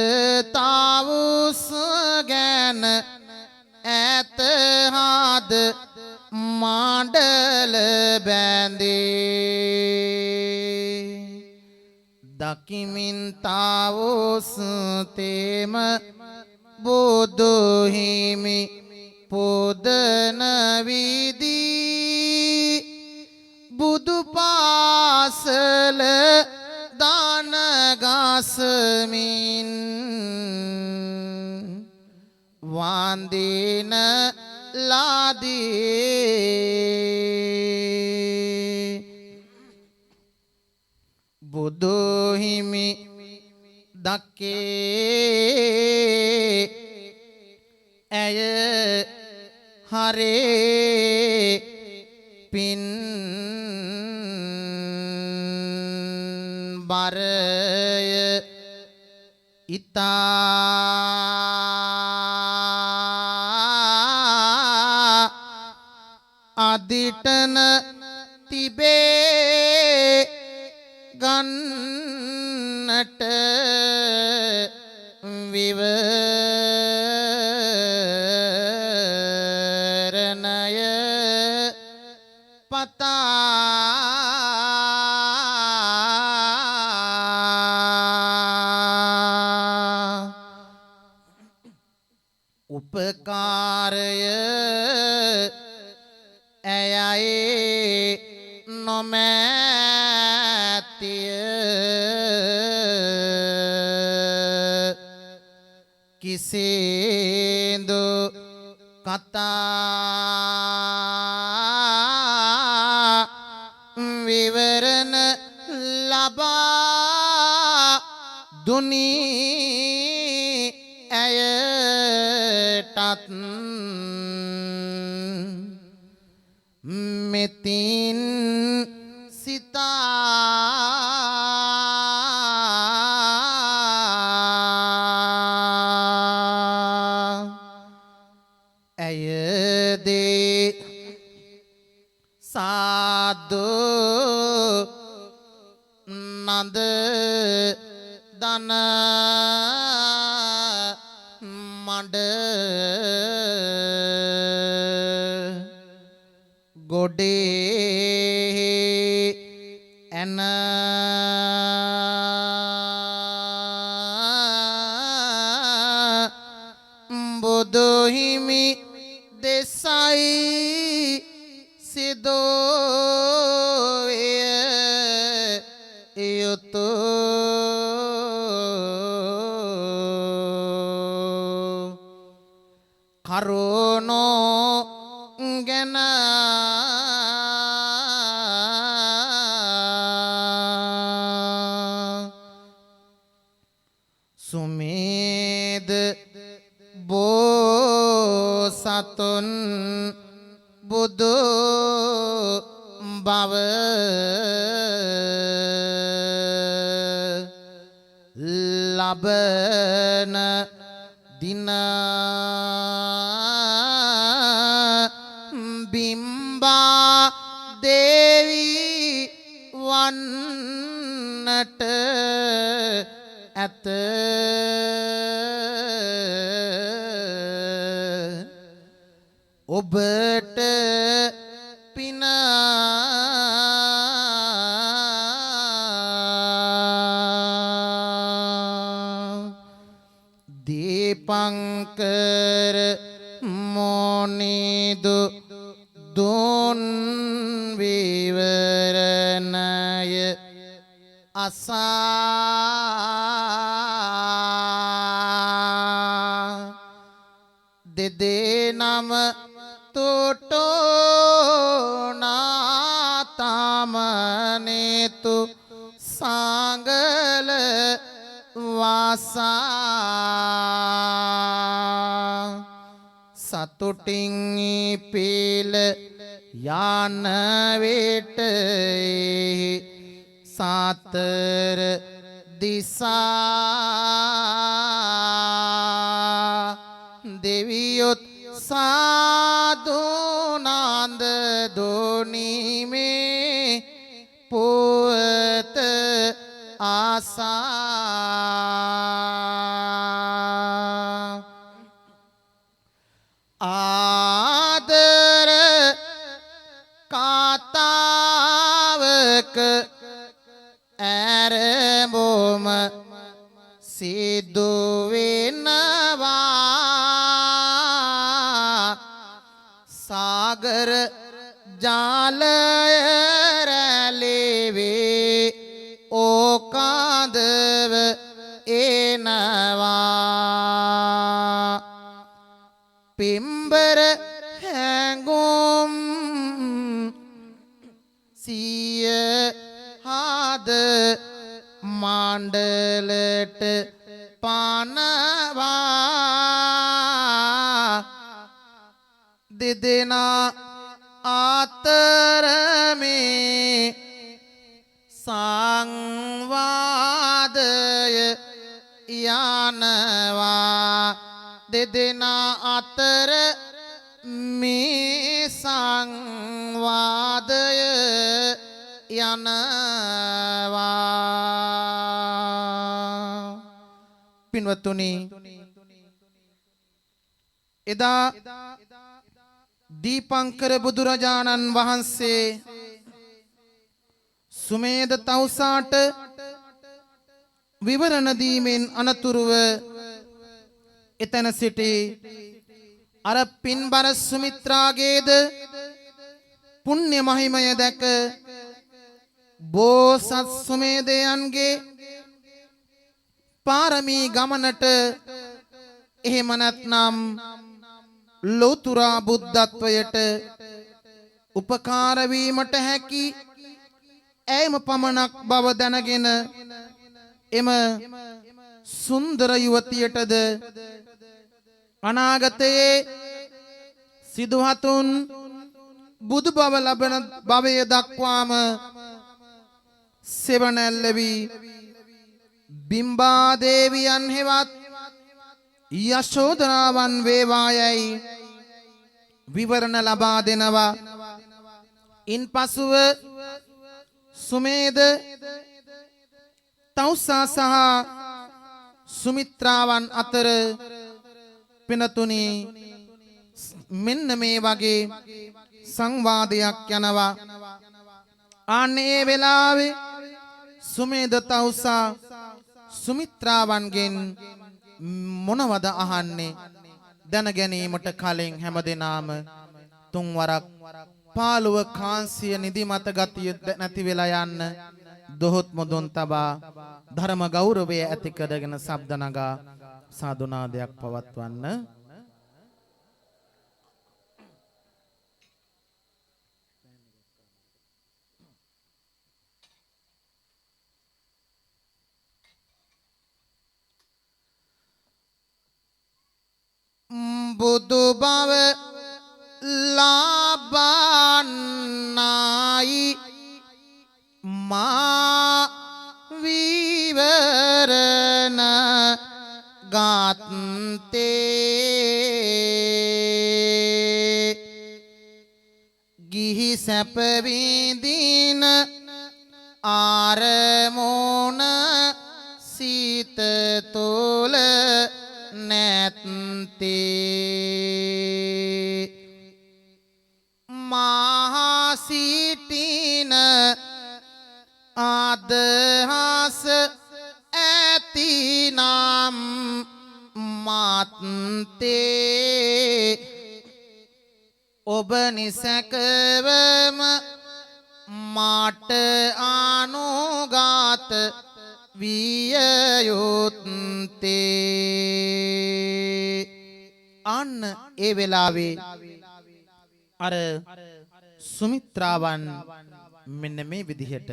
තාවුස් ගැන ඈත හාද මාඩල බැඳේ දකිමින් තාවුස් තේම බුදු හිමි පොදන විදි බුදු පාසල දාන ගසමින් වන්දින ලාදී බුදු හිමි දක්කේ ඇය හරේ පින් බරය ඉතා අදිටන තිබේ ගන්නට විවරණය පතා උපකාරය ඇයයි නොමැතිය කිසිදු කතා විවරණ ලබා දුනි ඇයටත් මෙතින් සිතා ඇයදේ සාදු නන්ද දන මඩ ගොඩේ ඇන බුදු හිමි දෙසයි සිදෝය යුතු කරුණෝ ගැන සුමේද බෝසතුන් බුදු බව ලබන දින බිම්බා දේවී වන්නට ඇත. ඔබට පින දීපංකර මොනිදු දුන් විවරණය අසා දෙදෙනම තොටෝනාතමනේතු සාංගල වාසා සතුටින් පීල යන විට සතර දිසා දෙවියොත් සාදු නන්ද දෝනිමේ පුවත ආසා. ආදර කතාවක ඇරඹුම සිදු වෙනවා. සාගර ජාලය රැළේ ඕකාදව එනවා. පිම්බර හැඟුම් සිය හද මාණ්ඩලට පානවා. දෙදෙනා අතර මේ සංවාදය යනවා. දෙදෙනා අතර මේ සංවාදය යනවා. පින්වත්තුනි, එදා දීපංකර බුදුරජාණන් වහන්සේ සුමේද තවුසාට විවරණ දීමෙන් අනතුරුව එතන සිටි අර පින්බර සුමිත්‍රාගේද පුණ්‍ය මහිමය දැක බෝසත් සුමේදයන්ගේ පාරමී ගමනට එහෙම නැත්නම් ලෝතුරා බුද්ධත්වයට උපකාර වීමට හැකි ඇයම පමණක් බව දැනගෙන එම සුන්දර යුවතියටද අනාගතයේ සිදුහතුන් බුදු බව ලබන භවය දක්වාම සෙවණැල්ල වී බිම්බා දේවියන් හෙවත් යශෝදරාවන් වේවායයි විවරණ ලබා දෙනවා. ඉන්පසුව සුමේද තවුසා සහ සුමිත්‍රාවන් අතර පිනතුනි මෙන්න මේ වගේ සංවාදයක් යනවා. ආන්න ඒ වෙලාවේ සුමේද තවුසා සුමිත්‍රාවන්ගෙන් මොනවද අහන්නේ දැන ගැනීමට කලින් හැමදෙනාම තුන් වරක් පාළුව කාන්සිය නිදිමත ගතිය නැති වෙලා යන්න දොහොත් මුදුන් තබා ධර්ම ගෞරවය ඇති කරගෙන ශබ්ද නගා සාදුනාදයක් පවත්වන්න. බුදු බව ලබන්නයි මා විවරණ ගත්තේ. ගිහි සැප විඳින ආරමුණ සිත තුළ නැත්තේ. මහා සිටින අදහස ඇතිනම් මත්තේ ඔබ නිසැකවම මට අනුගත විය යුත්තේ. අන්න ඒ වෙලාවේ අර සුමිත්‍රාවන් මෙන්න මේ විදිහට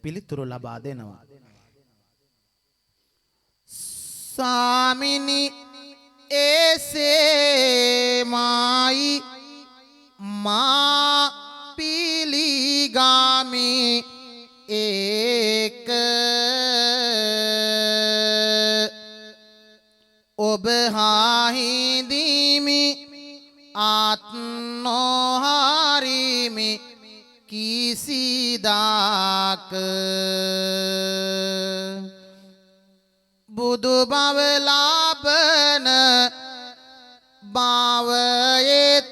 පිළිතුරු ලබා දෙනවා. ස්වාමිනි එසේමයි මා පිළිගාමි ඒක. ඔබ හා හිඳිමි අත් නොහරිමි කිසිදාක. බුදු බව ලබන භවයෙත්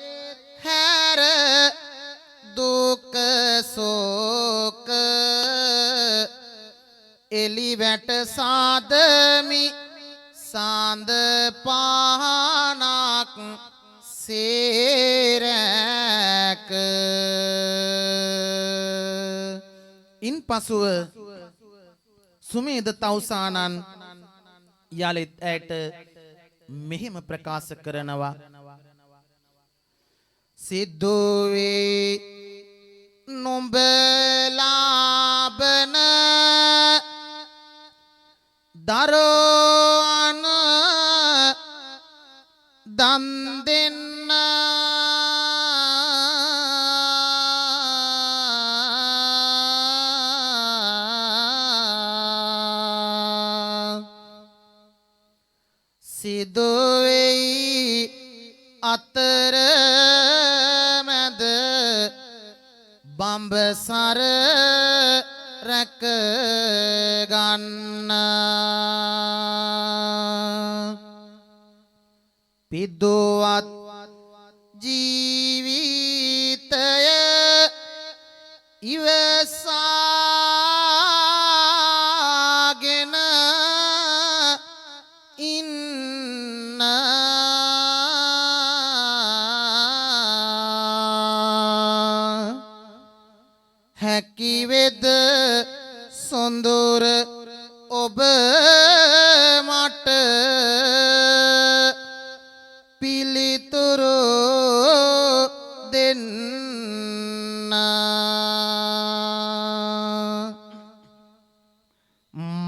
හැර දුක සෝක එලි වැට සාදමි සාන්ද පහනක් සේරැක. ඉන්පසුව සුමේද තවුසානන් යලිත් ඇයට මෙහෙම ප්‍රකාශ කරනවා. සිද්ධ වේ නුඹ ලාබන දරුවන් දන් දෙන්න සිදුවෙයි අතර මැද බඹසර රැක ගන්න. පිදුවත් ජීවිතය ඉවසාගෙන ඉන්න. හැකිවෙද සොඳුර ඔබ මට පිළිතුරු දෙන්න.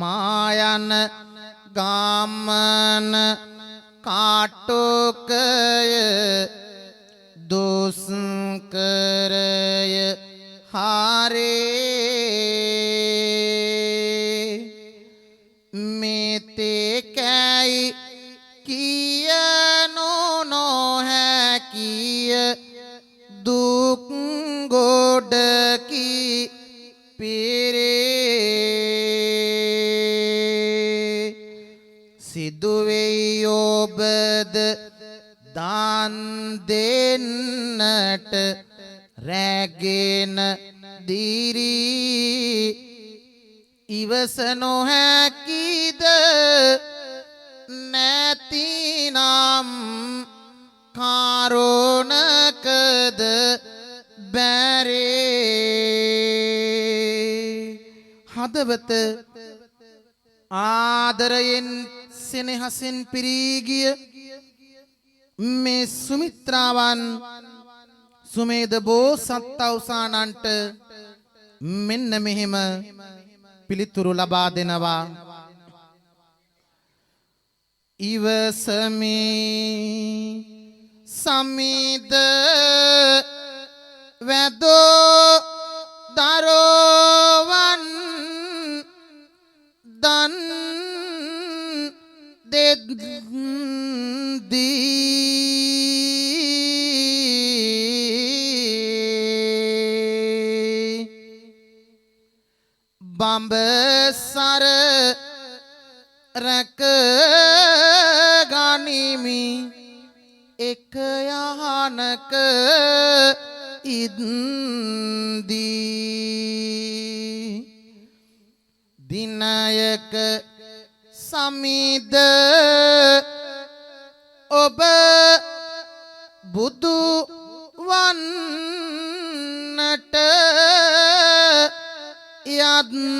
මා යන ගමන කාටුකය දුෂ්කරය හරේ මෙතේ කැයි කියනු නොහැකිය දුක් ගොඩකි පිරේ. සිදුවෙයි ඔබද දන් දෙන්නට රැගෙන දිරි ඉවස නොහැකිද නැතිනම් කාරුණකද බැරේ. හදවත ආදරයෙන් සෙනෙහසින් පිරී ගිය මේ සුමිත්‍රාවන් සුමේද බෝසත් තවුසානන්ට මෙන්න මෙහෙම පිළිතුරු ලබා දෙනවා. ඉවසමි සමිද වැදෝ දරුවන් දන් දෙද්දී බඹසර රැක ගනිමි එක යහනක ඉද්දී. දිනයක සමිද ඔබ බුදු වන්නට යද්දී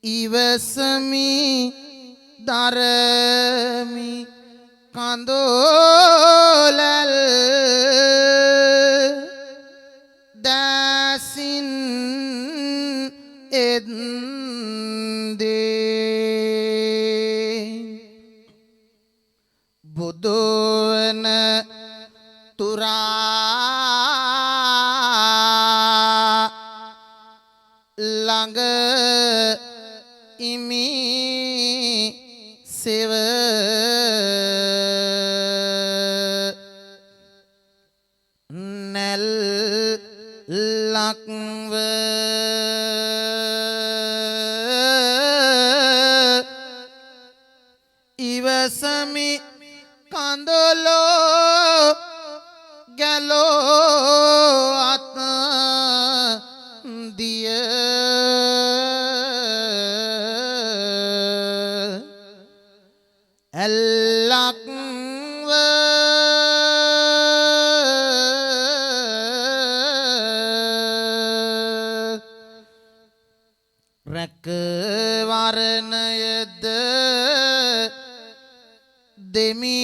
ඉවසමි දරමි කඳෝලල් දැසින් එද්දී. බුදුවන තුරා ළඟ ඉමි සෙව නැල් ලක්ව ඉවසමි කඳුලෝ ගැලෝ අත් දිය ඇල්ලක්ව රැකවරණයද දෙමි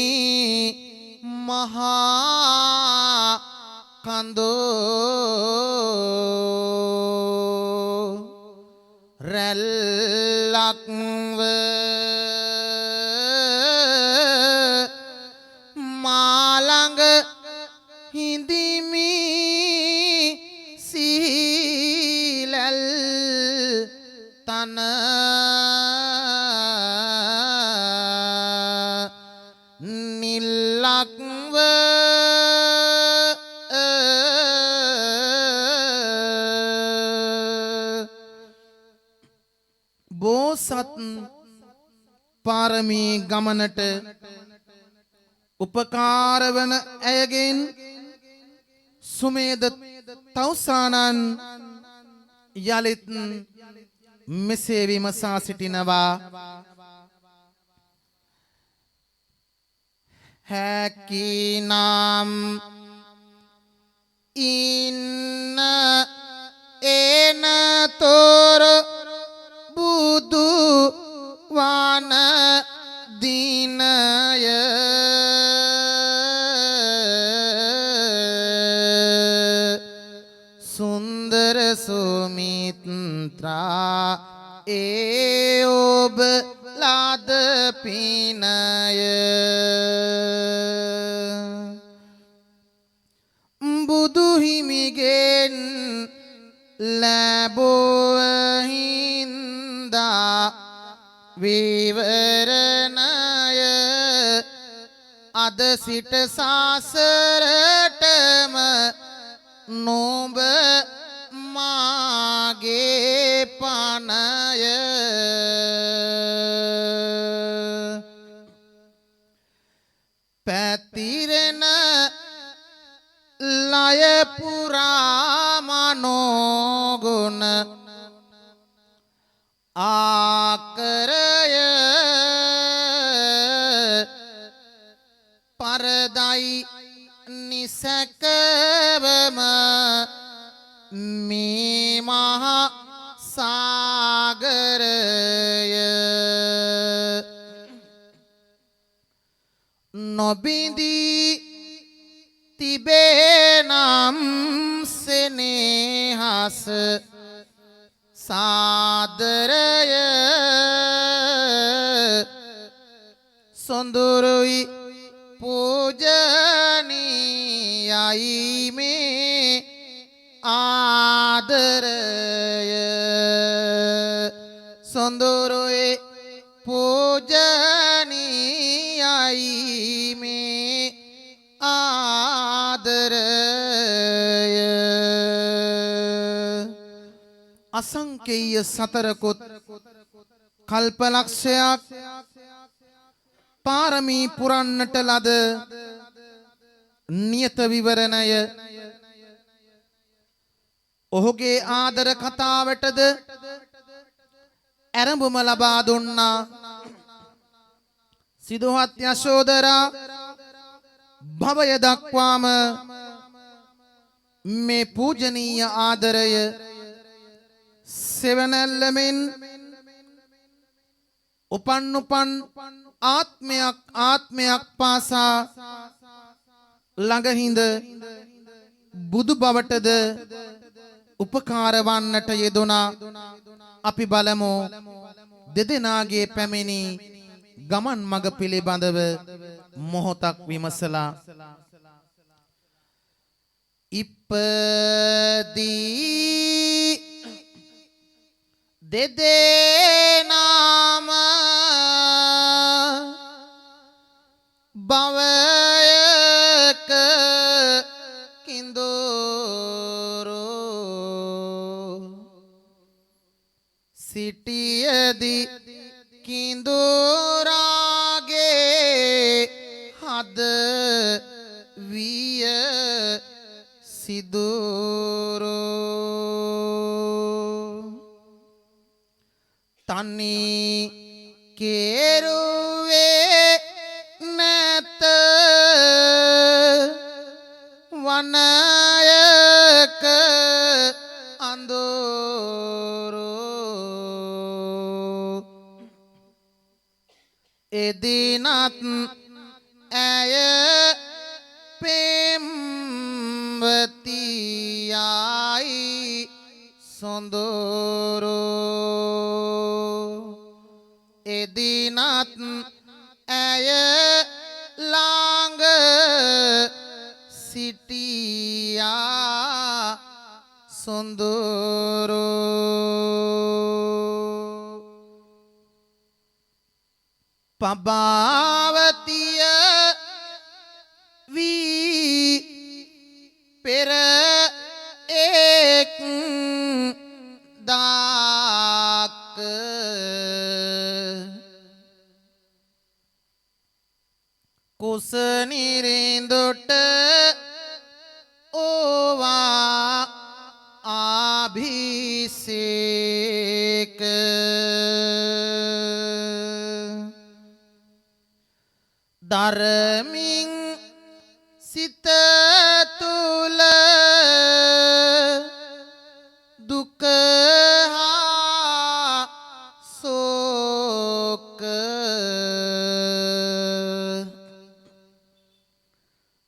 මහා කඳෝ රැල්ලක්ව මා ළඟ හිඳිමි සීලල් තන නිල්ලක්ව බෝසත් පාරමී ගමනට උපකාර වන ඇයගෙන් සුමේද තවුසානන් යලිත් මෙසේ විමසා සිටිනවා. හැකිනම් ඉන්න එනතොර බුදු වන දිනය සුන්දර සුමිත්‍රා ඒ ඔබ ලද පිනය බුදු හිමිගෙන් ලැබුව හින්දා විවරණය අද සිට සාසරටම නොඹ මාගේ පණය පැතිරෙන ලය පුරා මනෝගුණ ආකරය පරදයි නිසකවම මේ මහා සාගරය නොබිඳී තිබේ නම් සෙනෙහස සාදරය සොඳුරුයි පූජනීයයි මේ ආදරය සොඳුරුයි පූජනීයයි මේ ආදරය. අසංකේය සතරකුත් කල්පලක්ෂයක් පාරමී පුරන්නට ලද නියත විවරණය ඔහුගේ ආදර කතාවටද ඇරඹුම ලබා දුන්නා. සිදුහත් යශෝදරා භවය දක්වාම මේ පූජනීය ආදරය සෙවණැල්ලමින් උපන් උපන් ආත්මයක් ආත්මයක් පාසා ළඟ හිඳ බුදු බවටද උපකාර වන්නට යෙදුනා. අපි බලමු දෙදෙනාගේ පැමිණි ගමන් මඟ පිළිබඳව මොහොතක් විමසලා ඉපදී දෙදෙනාම භවයක කිඳුරු සිටියදී කිඳුරාගේ හද විය සිදුරු තනි කෙරුවේ නැත වනයක අඳුරු එදිනත් ඇය පෙම්වතියයි සොඳුරු එදිනත් ඇය ළඟ සිටියා සොඳුරු පබාවතිය වී පෙර එක් දාක කුස නිරිඳුට ඕවා ආභිෂේක ධර්මින් සිත තුල දුක හා ශෝක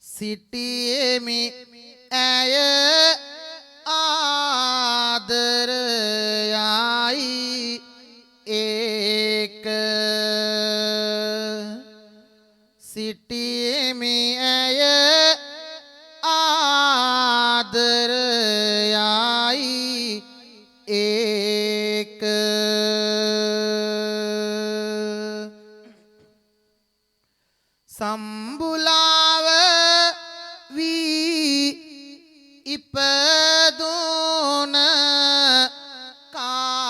සිටියෙමි ඇය ආදරයයි ඒක සිටියෙමි ඇය ආදරයයි ඒක සම්බුලාව වී ඉපදුන කාලේ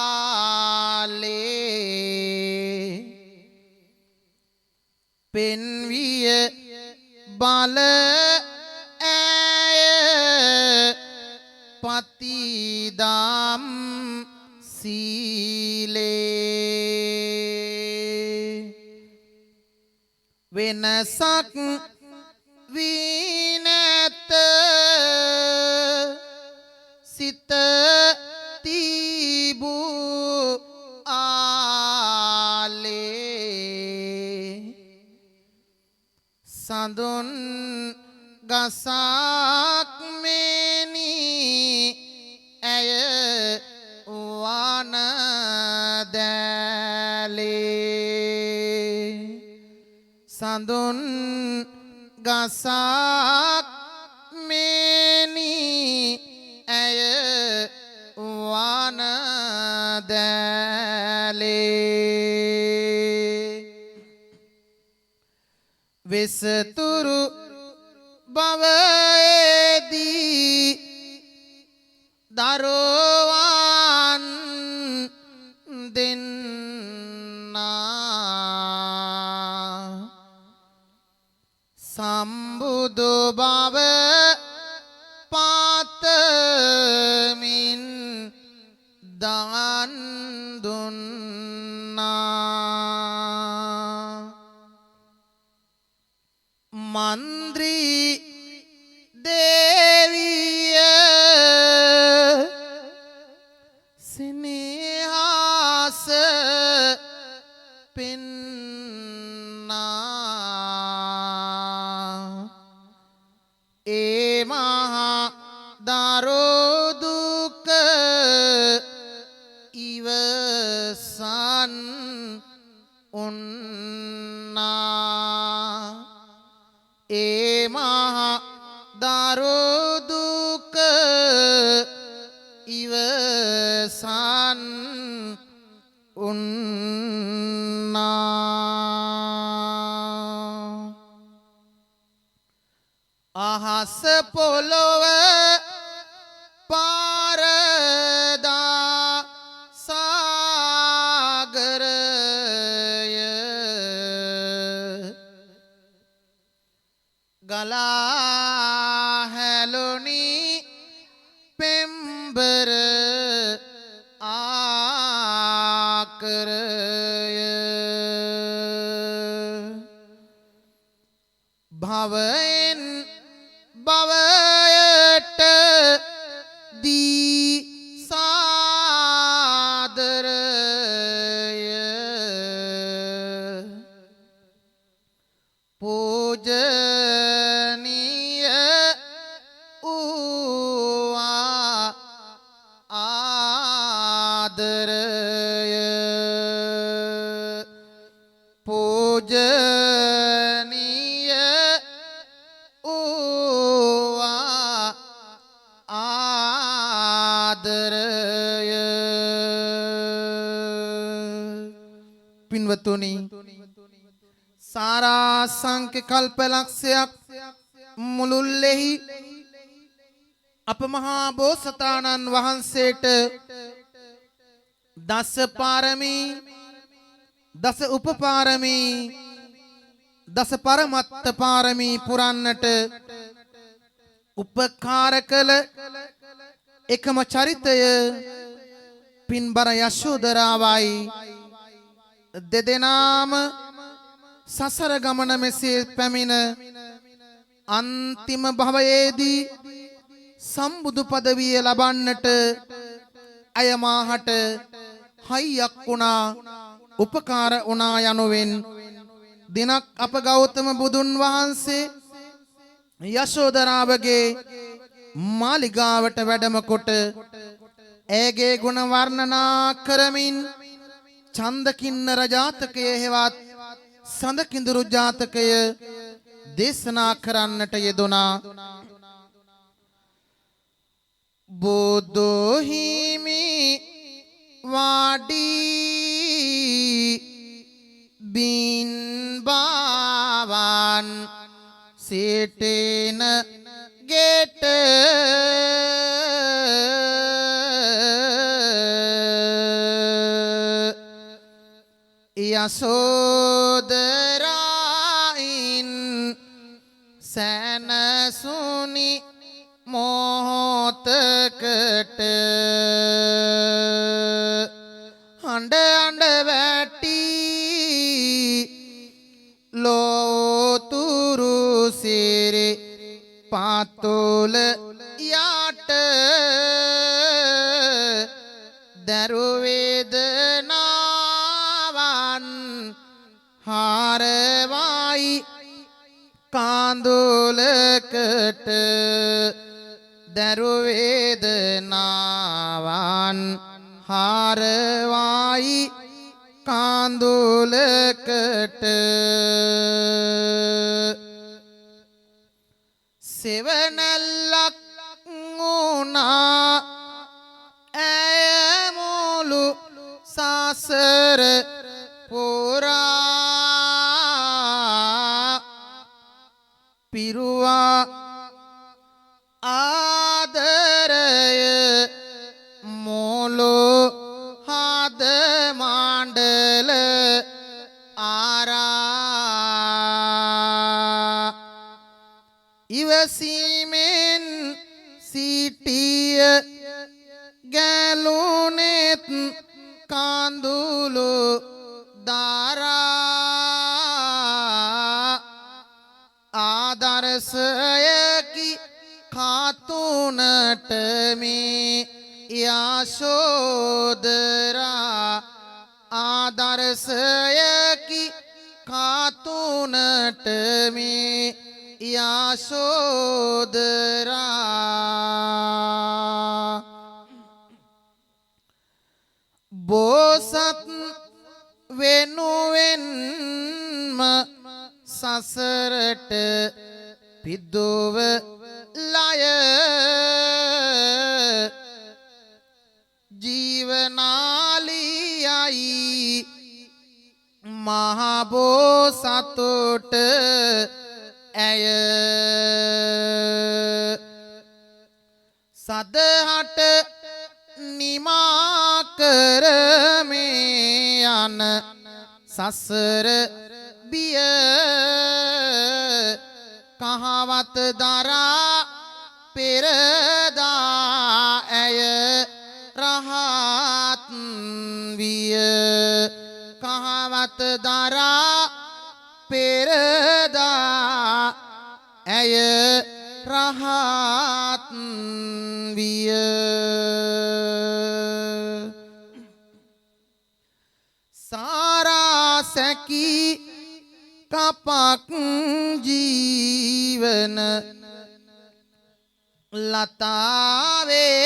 පෙන්විය බල ඇය පතිදම් සීලේ වෙනසක් වී නැත සිත තිබූ ආලේ සඳුන් ගසක් මෙනි ඇය වන දැලේ සඳුන් ගසක් මෙනි ඇය වන දැලේ වෙසතුරු භවයේදී දරුවන් දෙන්නා සම්බුදු බව පාතමින් දන් දුන්නා මන්ත්‍රී දේවිය සිනහස පෙන්නා ඒ මහා දරු දුක ඉවසන් උන්නා. මහා දරු දුක ඉවසන් උන්නා. අහස පොළොව පාරදා සාගරය ගලා හැලුනි පෙම්බර ආකරය භවයෙන් භවයට දී සාදරය පූජනීය වූවා ආදරය පූජනීය වූවා ආදරය. පින්වතුනි, සාරාංශක කල්පලක්ෂයක් මුළුල්ලෙහි අප මහා බෝසතාණන් වහන්සේට දස පාරමී, දස උපපාරමී, දස පරමත්ත පාරමී පුරන්නට උපකාර කළ එකම චරිතය පින්බර යශෝදරාවයි. දෙදෙනාම සසර ගමන මෙසේ පැමිණ අන්තිම භවයේදී සම්බුදු පදවිය ලබන්නට අය මාහට හයියක් වුණා, උපකාර වුණා යනුවෙන් දිනක් අප ගෞතම බුදුන් වහන්සේ යශෝදරාවගේ මාලිගාවට වැඩම කොට ඇයගේ ගුණ වර්ණනා කරමින් ඡන්දකින්නර ජාතකය හෙවත් සඳකිඳුරු ජාතකය දේශනා කරන්නට යෙදුනා. බුදු හිමි වාඩි බින්බාවන් සිටින ගෙට යසෝදරායින් සැනසුනි මොහොතකට හඬ අඬ වැටි ලෝතුරු සිරි පාතුල යට දරු වේදනාවන් හාරවයි කාඳුලකට දරු වේදනාවන් හාරවයි කාඳුලකට. සෙවණැල්ලක් වුණා ඇය මුළු සසර පුරා පිරුවා ආදරය මුළු හද මණ්ඩල ආරා ඉවසීමෙන් සිටිය ගැලුනෙත් කඳුළු දරා ආදර්ශයකි කාතුනට මේ යශෝදරා ආදර්ශයකි කාතුනට මේ යශෝදරා. බෝසත් වෙනුවෙන්ම සසරට පිදුව ලය ජීවනාලියයි මහබෝසතුට ඇය සදහට නිමා කරමේ යන සසර බිය කහවත් දරා පෙරදා ඇය රහත් විය කහවත් දරා පෙරදා ඇය රහත් විය. සාරා සැකි කපක් ජීවන ලතාවේ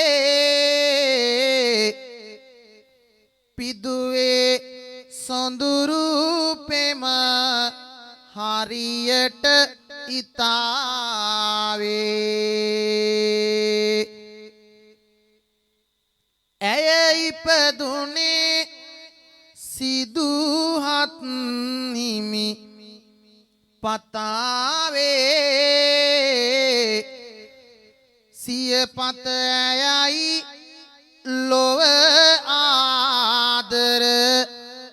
පිදුවේ සොඳුරු පෙම හරියට ඉතාවේ. ඇය ඉපදුනේ සිදුහත් හිමි පතාවේ සියපත ඇයයි ලොව ආදර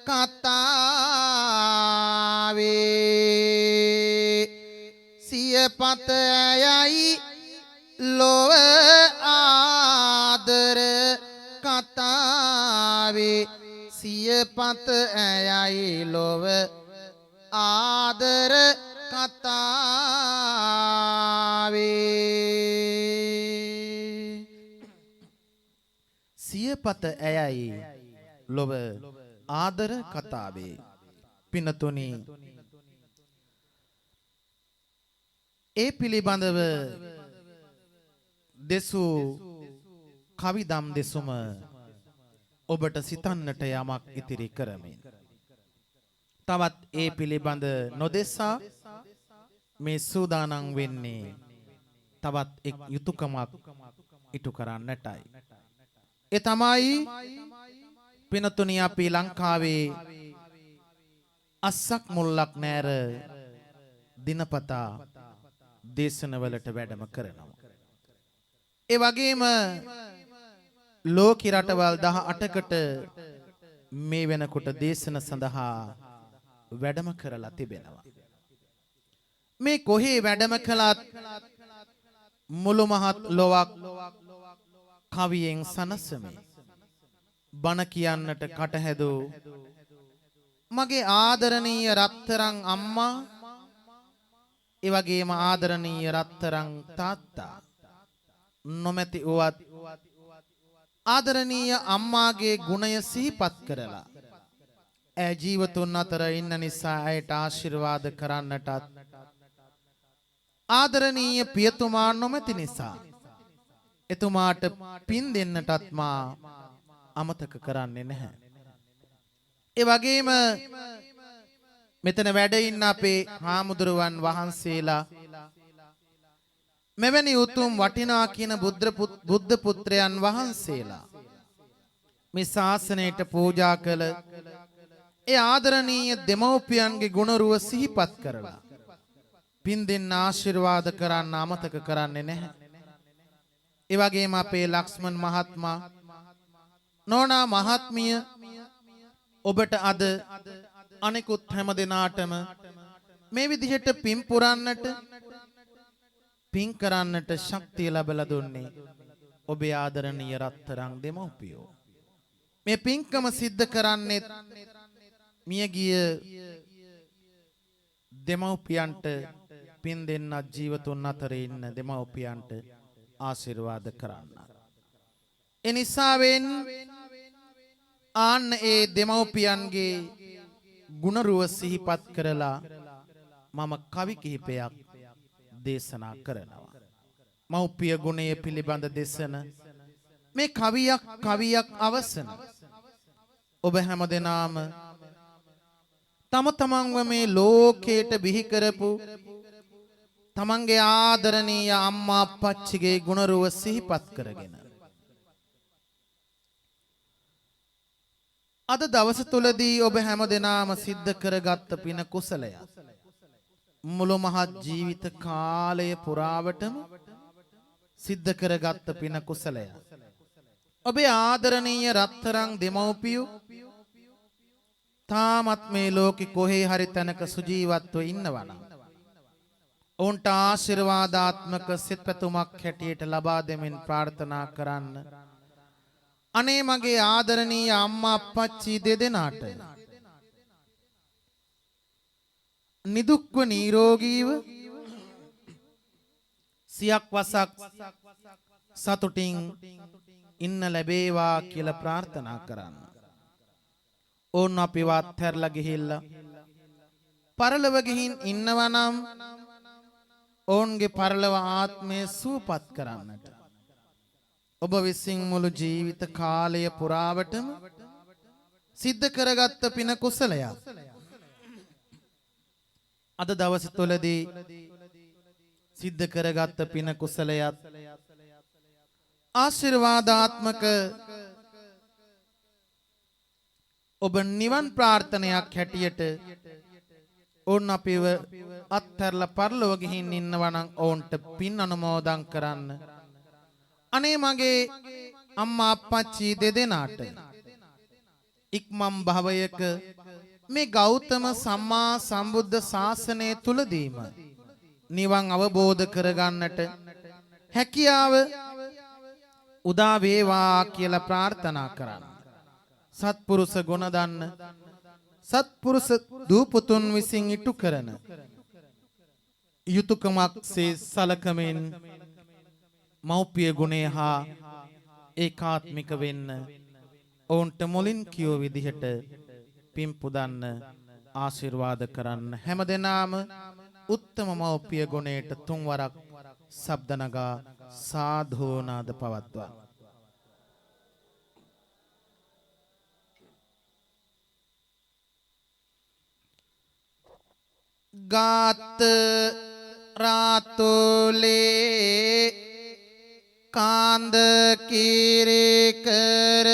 කතාවේ සියපත ඇයයි ලොව ආදර කතාවේ සියපත ඇයයි ලොව ආදර කතාවේ. සියපත ඇයයි ලොව ආදර කතාවේ. පිනතුනි, ඒ පිළිබඳව දෙසූ කවිදම් දෙසුම ඔබට සිතන්නට යමක් ඉතිරි කරමින් තවත් ඒ පිළිබඳ නොදෙසා මේ සූදානම් වෙන්නේ තවත් එක් යුතුයකමක් ඉටු කරන්නටයි. ඒ තමයි පිනතුනි, අපි ලංකාවේ අස්සක් මුල්ලක් නෑර දිනපතා දේශනවලට වැඩම කරනවා. ඒ වගේම ලෝක රටවල් 18කට මේ වෙනකොට දේශන සඳහා වැඩම කරලා තිබෙනවා. මේ කොහේ වැඩම කළත් මුළු මහත් ලොවක් කවියෙන් සනසමි. බණ කියන්නට කටහැදූ මගේ ආදරණීය රත්තරන් අම්මා, ඒ වගේම ආදරණීය රත්තරන් තාත්තා නොමැති වුවත් ආදරණීය අම්මාගේ ගුණය සිහිපත් කරලා ඇය ජීවතුන් අතර ඉන්න නිසා ඇයට ආශිර්වාද කරන්නටත්, ආදරණීය පියතුමා නොමැති නිසා එතුමාට පින් දෙන්නටත් මා අමතක කරන්නේ නැහැ. ඒ වගේම මෙතන වැඩ ඉන්න අපේ හාමුදුරුවන් වහන්සේලා මෙවැනි උතුම් වටිනා කියන බුද්ධ පුත්‍රයන් වහන්සේලා මේ ශාසනයට පූජා කළ ඒ ආදරණීය දෙමව්පියන්ගේ ගුණරුව සිහිපත් කරලා පින් දෙන්න ආශිර්වාද කරන්න අමතක කරන්නේ නැහැ. ඒ වගේම අපේ ලක්ෂ්මන් මහත්මයා, නෝනා මහත්මිය, ඔබට අද අනෙකුත් හැම දෙනාටම මේ විදිහට පින් පුරන්නට, පින් කරන්නට ශක්තිය ලැබලා දුන්නේ ඔබේ ආදරණීය රත්තරන් දෙමව්පියෝ. මේ පින්කම සිද්ධ කරන්නේ මියගිය දෙමව්පියන්ට පින් දෙන්නත්, ජීවතුන් අතර ඉන්න දෙමව්පියන්ට ආශිර්වාද කරන්න. ඒ නිසාවෙන් ආන්න ඒ දෙමව්පියන්ගේ ගුණරුව සිහිපත් කරලා මම කවි කිහිපයක් දේශනා කරනවා. මව්පිය ගුණය පිළිබඳ දෙසන මේ කවියක් කවියක් අවසන ඔබ හැම දෙනාම තම තමන්ව මේ ලෝකයට බිහි කරපු තමන්ගේ ආදරණීය අම්මා අප්පච්චිගේ ගුණරුව සිහිපත් කරගෙන අද දවස තුලදී ඔබ හැම දෙනාම සිද්ධ කරගත්ත පින කුසලය මුළු මහත් ජීවිත කාලය පුරාවටම සිද්ධ කරගත්ත පින කුසලය ඔබේ ආදරණීය රත්තරන් දෙමව්පියෝ තාමත් මේ ලෝකෙ කොහේ හරි තැනක සුජීවත්ව ඉන්නවා නම් ඔවුන්ට ආශිර්වාදාත්මක සිත පැතුමක් හැටියට ලබා දෙමින් ප්‍රාර්ථනා කරන්න. අනේ මගේ ආදරණීය අම්මා අප්පච්චි දෙදෙනාට නිදුක්ව නිරෝගීව සියක් වසක් සතුටින් ඉන්න ලැබේවා කියලා ප්‍රාර්ථනා කරන්න. ඔවුන් අපිව අත්හැරලා ගිහිල්ලා පරලොව ගිහින් ඉන්නවා නම් ඔවුන්ගේ පරලොව ආත්මය සුවපත් කරන්නට ඔබ විසින් මුළු ජීවිත කාලය පුරාවටම සිද්ධ කරගත්ත පින කුසලයක් අද දවස තුලදී සිද්ධ කරගත්ත පින කුසලයක් ආශිර්වාදාත්මක ඔබ නිවන් ප්‍රාර්ථනයක් හැටියට ඔවුන් අපිව අත්හැරලා පරලොව ගිහින් ඉන්නවා නම් ඔවුන්ට පින් අනුමෝදන් කරන්න. අනේ මගේ අම්මා අප්පච්චි දෙදෙනාට ඉක්මන් භවයක මේ ගෞතම සම්මා සම්බුද්ධ ශාසනය තුලදීම නිවන් අවබෝධ කරගන්නට හැකියාව උදා වේවා කියලා ප්‍රාර්ථනා කරන්න. සත්පුරුෂ ගුණ දන්න සත්පුරුෂ දූපුතුන් විසින් ඉටු කරන යුතුයකමක් සේ සලකමින් මව්පිය ගුණය හා ඒකාත්මික වෙන්න ඔවුන්ට මුලින් කියෝ විදිහට පින් පුදන්න ආශිර්වාද කරන්න. හැම දෙනාම උත්තම මව්පිය ගුණයට තුන් වරක් ශබ්ද නගා සාධු නාද පවත්වා. ගාත රාතුලේ කාන්ද කිරි කර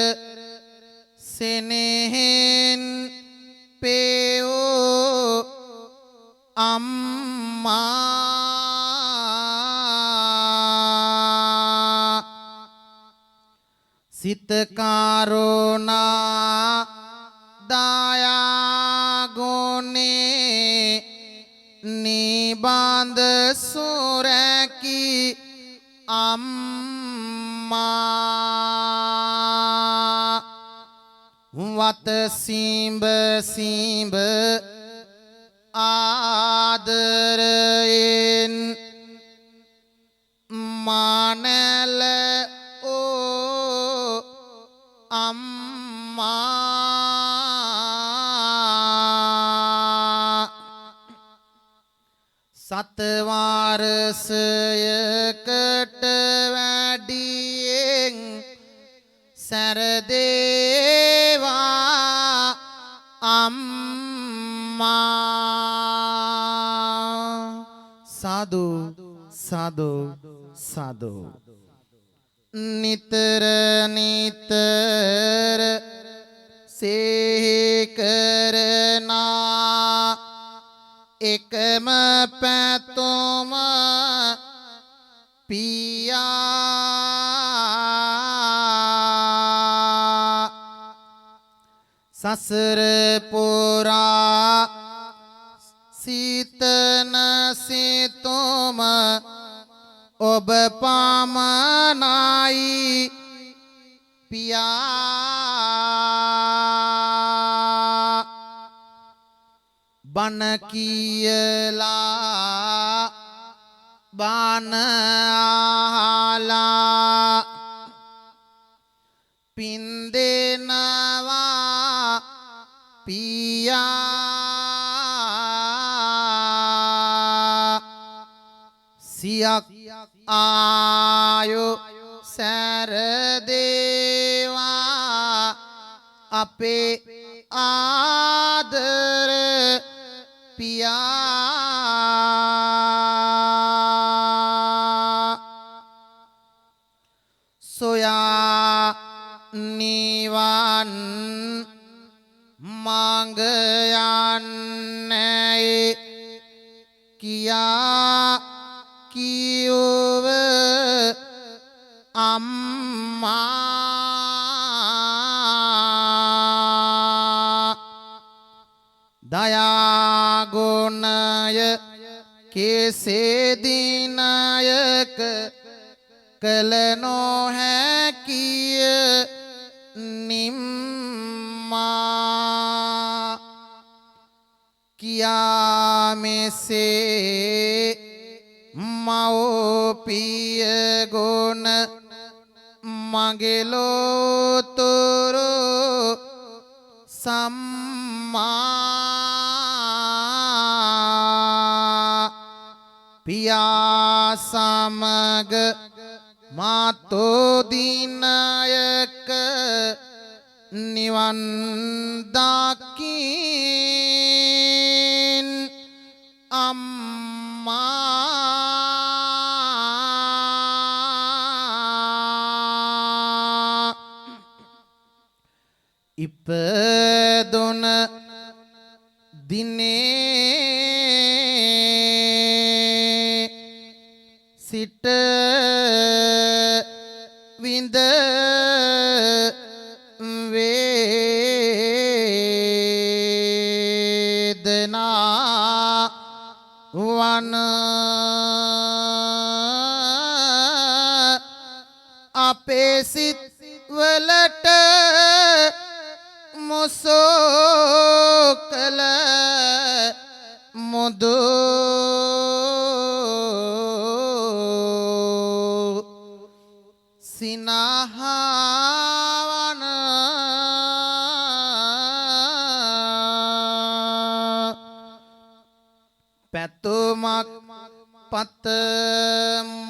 සෙනෙහෙන් පේෝ අම්මා සිත කාරුණා දයා ගුණේ නිබඳ සුරැකි අම්මා වත සීඹ සීඹ ආදරයෙන් මානල ඕ අම්මා සතවාරසයකට වැඩියෙන් සැරදේවා අම්මා. සාදු සාදු සාදු. නිතර නිතර සිහි කරනා එකම පැතුම පියා සසර පුරා සිතන සිතුම ඔබ පමණයි පියා. බණ කියලා බණ අහලා පින් දෙනවා පියා. සියක් ආයු සැරදේවා අපේ ආදර පියා. නිවන් මඟ යන්නේ කියා කියුව අම්මා දයා ගුණය කෙසේ දිනයක කළ නොහැකිය නිම්මා කියා මෙසේ මව්පිය ගුණ මගේ ලෝතුරු සම්මා පියා සමග මාතෝ දිනයක නිවන් දකින් අම්මා ඉපදුන දිනේ සිට විඳ වේදනා වන අපේ සිත් වලට මොසෝ කළ මුදු සිනහවන පැතුමක් පතමෝ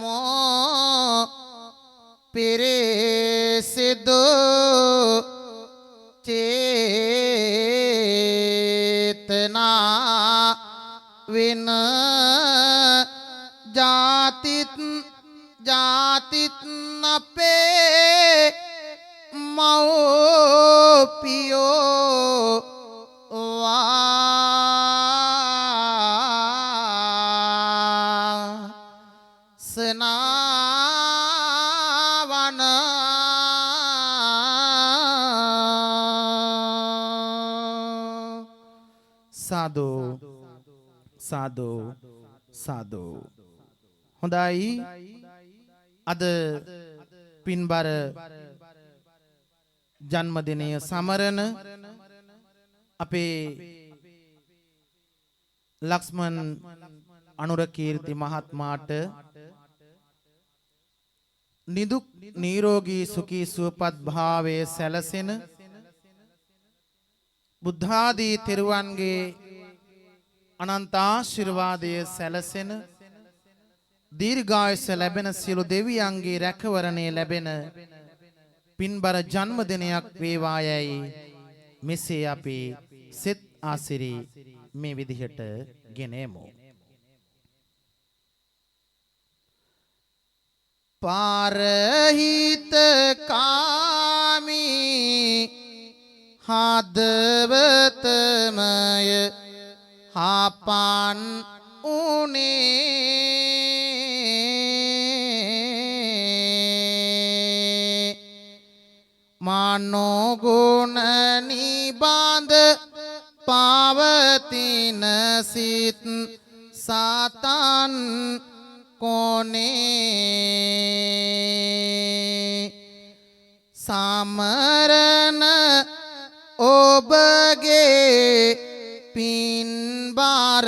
පිරිසිදු චේතනා වෙන ජාතිත් ජාතිත් අපේ මව්පියෝ වාසනාවන සාදු සාදු සාදු. හොඳයි, අද පින්බර ජන්මදිනය සමරන අපේ ලක්ෂ්මන් අනුරකීර්ති මහත්මයාට නිදුක් නිරෝගී සුඛී සුවපත් භාවයේ සැලසෙන බුද්ධාදී තෙරුවන්ගේ අනන්ත ආශිර්වාදය සැලසෙන දීර්ඝායුෂ ලැබෙන සියලු දෙවියන්ගේ රැකවරණය ලැබෙන පින්බර ජන්මදිනයක් වේවා යයි මෙසේ අපි සෙත් ආසිරි මේ විදිහට ගෙන එමු. පාරහිත කාමී හදවතමය හාපන් උනේ මනෝගුණ නිබඳ පවතින සිත් සතන් කොනේ සමරන ඔබගේ පින්බර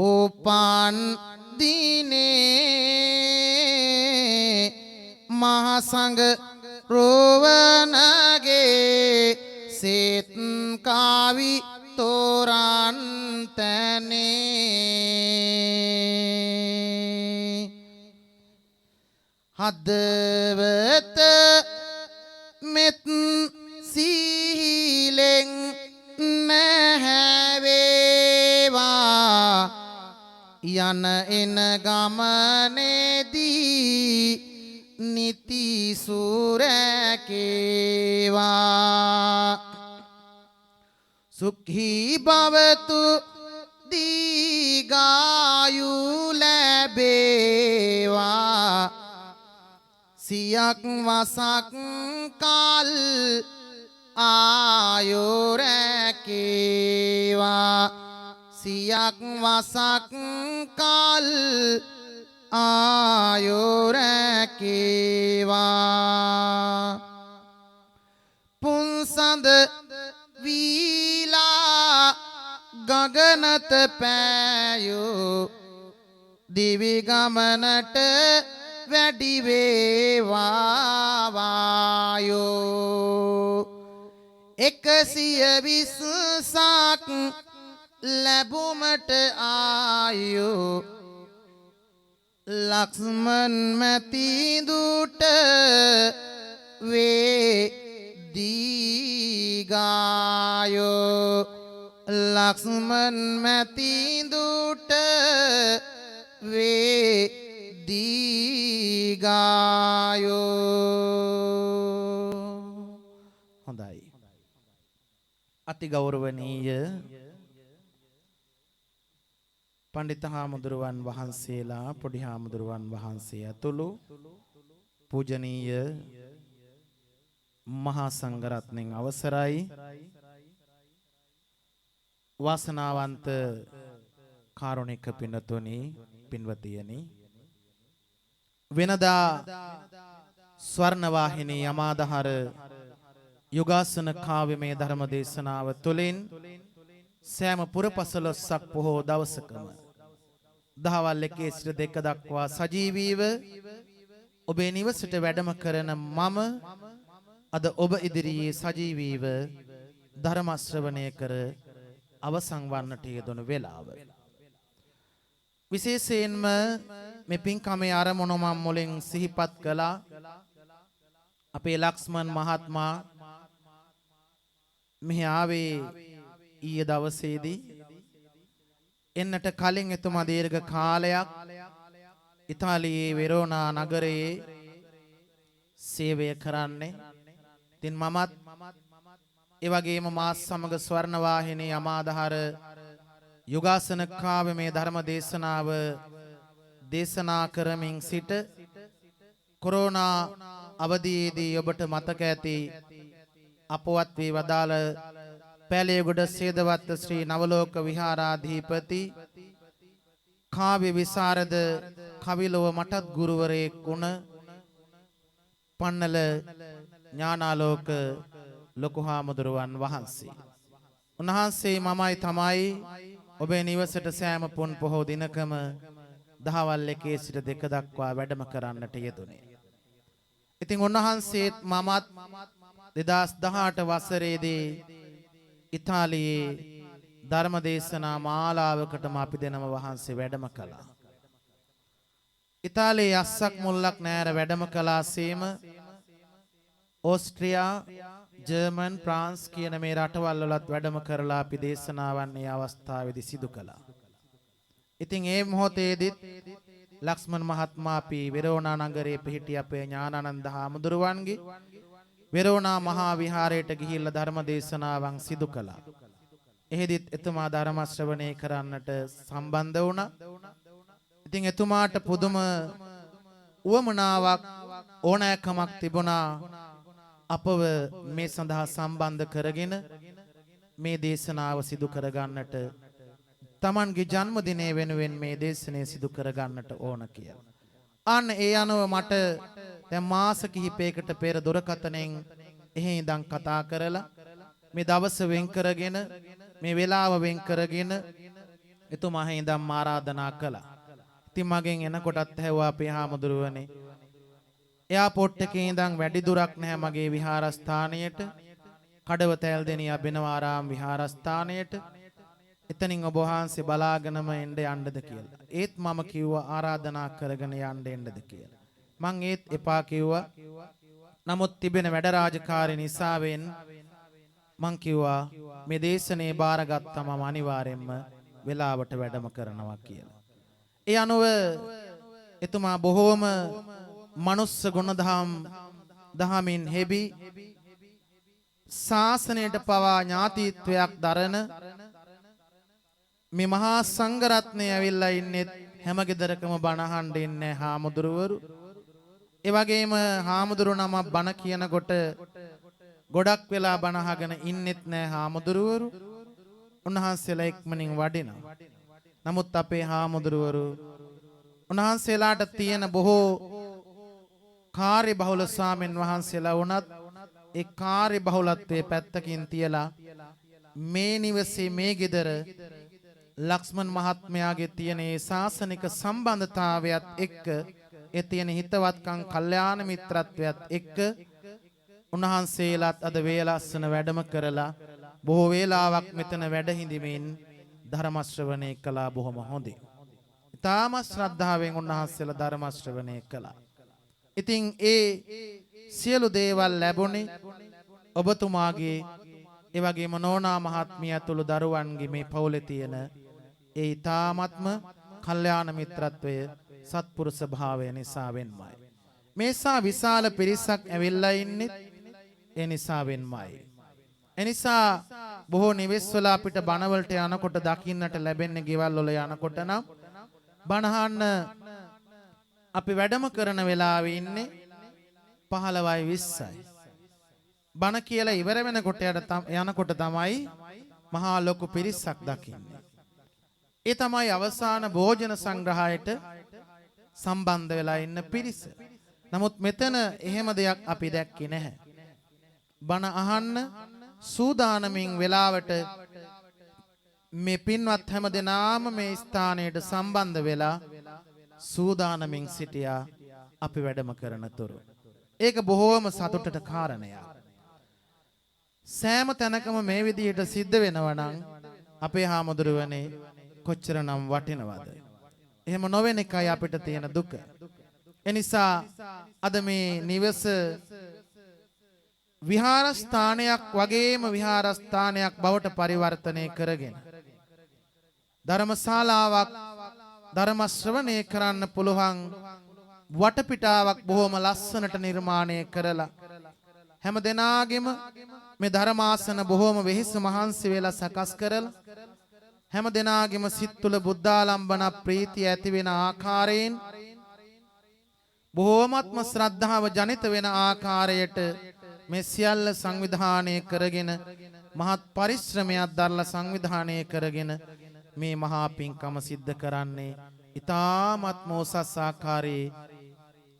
උපන් දිනේ මහසඟ රුවනගේ සිත් කාවි තෝරන් තැනේ හදවත මෙත් සීලෙන් නැහැවේවා යන එන ගමනේදී නිති සුරකේවා සුඛී භවතු දීඝායු ලැබේවා සියක් වසක් කල් ආයු රැකේවා සියක් වසක් කල් ආයු රැකේවා පුන්සඳ වීලා ගගනත පෑයෝ දිවි ගමනට වැඩි වේවා වායෝ 120ක් ලැබුමට ආයෝ ලක්ෂ්මන් මැතිදුට වේ දීගායෝ ලක්ෂ්මන් මැතිදුට වේ දීගායෝ. හොඳයි. අති ගෞරවනීය පණ්ඩිත හාමුදුරුවන් වහන්සේලා, පොඩි හාමුදුරුවන් වහන්සේ ඇතුළු පූජනීය මහා සංඝරත්නයන් අවසරයි. වාසනාවන්ත කාරුණික පින්වතුනි, පින්වතියනි, වෙනදා ස්වර්ණ වාහිනී යමාදහර යුගාසන කාව්‍යමය ධර්ම දේශනාව තුළින් සෑම පුරපසළොස්වක පොහෝ දවසකම දහවල් 1 සිට 2 දක්වා සජීවීව ඔබේ නිවසට වැඩම කරන මම අද ඔබ ඉදිරියේ සජීවීව ධර්ම ශ්‍රවණය කර අවසන් වන්නට යෙදුණු වේලාව. විශේෂයෙන්ම මේ පින්කමේ අරමුණ මම මුලින් සිහිපත් කළා. අපේ ලක්ෂ්මන් මහත්මයා මෙහි ආවේ ඊයේ දවසේදී. එන්නට කලින් එතුමා දීර්ඝ කාලයක් ඉතාලියේ වෙරෝනා නගරයේ සේවය කරන්නේ. ඉතින් මමත් ඒ වගේම මා සමග ස්වර්ණ වාහිනී අමාදහර යුගාසන කාව්‍යමය ධර්ම දේශනාව දේශනා කරමින් සිට කොරෝනා අවධියේදී ඔබට මතක ඇති අපවත් වී වදාළ පැලියගොඩ සේදවත්ත ශ්‍රී නවලෝක විහාරාධිපති කාව්‍ය විශාරද කවිලොව මටත් ගුරුවරයෙක් වුණ පන්නල ඥානාලෝක ලොකු හාමුදුරුවන් වහන්සේ. උන්වහන්සේ මමයි තමයි ඔබේ නිවසට සෑම පුන් පොහෝ දිනකම දහවල් 1 සිට 2 දක්වා වැඩම කරන්නට යෙදුනේ. ඉතින් උන්වහන්සේත් මමත් 2018 වසරේදී ඉතාලියේ ධර්ම දේශනා මාලාවකටම අපි දෙනම වහන්සේ වැඩම කළා. ඉතාලියේ අස්සක් මුල්ලක් නෑර වැඩම කළාසේම ඕස්ට්‍රියා, ජර්මන්, ප්‍රාන්ස් කියන මේ රටවල් වලත් වැඩම කරලා අපි දේශනාවන් මේ අවස්ථාවේදී සිදු කළා. ඉතින් ඒ මොහොතේදීත් ලක්ෂ්මන් මහත්මයා අපි වෙරෝනා නගරයේ පිහිටි අපේ ඥානානන්ද හාමුදුරුවන්ගේ වෙරෝනා මහා විහාරයට ගිහිල්ලා ධර්ම දේශනාවන් සිදු කළා. එහෙදිත් එතුමා ධර්ම ශ්‍රවණය කරන්නට සම්බන්ධ වුණා. ඉතින් එතුමාට පුදුම උවමනාවක් ඕනෑකමක් තිබුණා අපව මේ සඳහා සම්බන්ධ කරගෙන මේ දේශනාව සිදු කරගන්නට, තමන්ගේ ජන්මදිනය වෙනුවෙන් මේ දේශනය සිදු කරගන්නට ඕන කියලා. අන්න ඒ අනුව මට දැන් මාස කිහිපයකට පෙර දුරකථනයෙන් එහෙ ඉඳන් කතා කරලා මේ දවස වෙන් කරගෙන මේ වෙලාව වෙන් කරගෙන එතුමා එහෙ ඉඳන් ආරාධනා කළා. ඉතින් මගෙන් එනකොටත් ඇහුවා අපේ හාමුදුරුවනේ, එයාපෝට් එකේ ඉඳන් වැඩි දුරක් නැහැ මගේ විහාරස්ථානයට, කඩවත ඇල්දෙණිය අබිනවාරාම විහාරස්ථානයට. එතනින් ඔබ වහන්සේ බලාගෙනම එන්න යන්නද කියලා. ඒත් මම කිව්වා ආරාධනා කරගෙන යන්න එන්නද කියලා. මං ඒත් එපා කිව්වා. නමුත් තිබෙන වැඩ රාජකාරී නිසාවෙන් මං කිව්වා මේ දේශනේ බාරගත්තම මම අනිවාර්යෙන්ම වෙලාවට වැඩම කරනවා කියලා. ඒ අනුව එතුමා බොහෝම මනුස්ස ගුණධම් දහමින් හෙබි ශාසනයට පවා ඥාතිත්වයක් දරන මේ මහා සංඝරත්නය ඇවිල්ලා ඉන්නේ හැම ගෙදරකම බණ අහන්න ඉන්නේ හාමුදුරුවරු. ඒ වගේම හාමුදුරු නමක් බණ කියනකොට ගොඩක් වෙලා බණ අහගෙන ඉන්නෙත් නෑ හාමුදුරුවරු. උන්වහන්සේලා ඉක්මනින් වඩිනවා. නමුත් අපේ හාමුදුරුවරු උන්වහන්සේලාට තියෙන බොහෝ කාර්ය බහුල ස්වාමීන් වහන්සේලා වුණත් ඒ කාර්ය බහුලත්වයේ පැත්තකින් තියලා මේ නිවසේ මේ ගෙදර ලක්ෂ්මන් මහත්මයාගේ තියෙන ඒ ශාසනික සම්බන්ධතාවයත් එක්ක ඒ තියෙන හිතවත්කම් කල්යාණ මිත්‍රත්වයත් එක්ක උන්වහන්සේලාත් අද වේලස්සන වැඩම කරලා බොහෝ වේලාවක් මෙතන වැඩ හිඳමින් ධර්ම ශ්‍රවණය කළා බොහොම හොඳින්. ඉතාම ශ්‍රද්ධාවෙන් උන්වහන්සේලා ධර්ම ශ්‍රවණය කළා. ඉතින් ඒ සියලු දේවල් ලැබුණේ ඔබතුමාගේ ඒ වගේම නෝනා මහත්මිය ඇතුළු දරුවන්ගේ මේ පවුලේ තියෙන ඒ ඉතාමත්ම කල්යාණ මිත්‍රත්වය සත්පුරුෂ භාවය නිසා වෙන්මයි. මේසා විශාල පිරිසක් ඇවිල්ලා ඉන්නේ ඒ නිසා වෙන්මයි. එනිසා බොහෝ නිවෙස්වල අපිට බණවලට යනකොට දකින්නට ලැබෙන්නේ ගෙවල් වල යනකොට නම් බණ අහන්න අපි වැඩම කරන වෙලාවේ ඉන්නේ 15යි 20යි. බණ කියලා ඉවර වෙනකොට යනකොට තමයි මහා ලොකු පිරිසක් දකින්නේ. ඒ තමයි අවසාන භෝජන සංග්‍රහයට සම්බන්ධ වෙලා ඉන්න පිරිස. නමුත් මෙතන එහෙම දෙයක් අපි දැක්කේ නැහැ. බණ අහන්න සූදානමින් වෙලාවට මේ පින්වත් හැම දෙනාම මේ ස්ථානයට සම්බන්ධ වෙලා සූදානමින් සිටියා අපි වැඩම කරන තුරු. ඒක බොහෝම සතුටට කාරණයක්. සෑම තැනකම මේ විදිහට සිද්ධ වෙනවා නම් අපේ හාමුදුරුවනේ කොච්චරනම් වටිනවද? එහෙම නොවන එකයි අපිට තියෙන දුක. එනිසා අද මේ නිවස විහාරස්ථානයක් වගේම විහාරස්ථානයක් බවට පරිවර්තනය කරගෙන ධර්මශාලාවක් ධර්ම ශ්‍රවණය කරන්න පුළුවන් වටපිටාවක් බොහොම ලස්සනට නිර්මාණය කරලා හැම දෙනාගෙම මේ ධර්මාසන බොහොම වෙහෙස මහන්සි වෙලා සකස් කරලා හැම දෙනාගෙම සිත් තුළ බුද්ධාලම්බන ප්‍රීතිය ඇති වෙන ආකාරයෙන් බොහෝමත්ම ශ්‍රද්ධාව ජනිත වෙන ආකාරයට මේ සියල්ල සංවිධානය කරගෙන මහත් පරිශ්‍රමයක් දරලා සංවිධානය කරගෙන මේ මහා පින්කම සිද්ධ කරන්නේ ඉතාමත්ම උසස් ආකාරයේ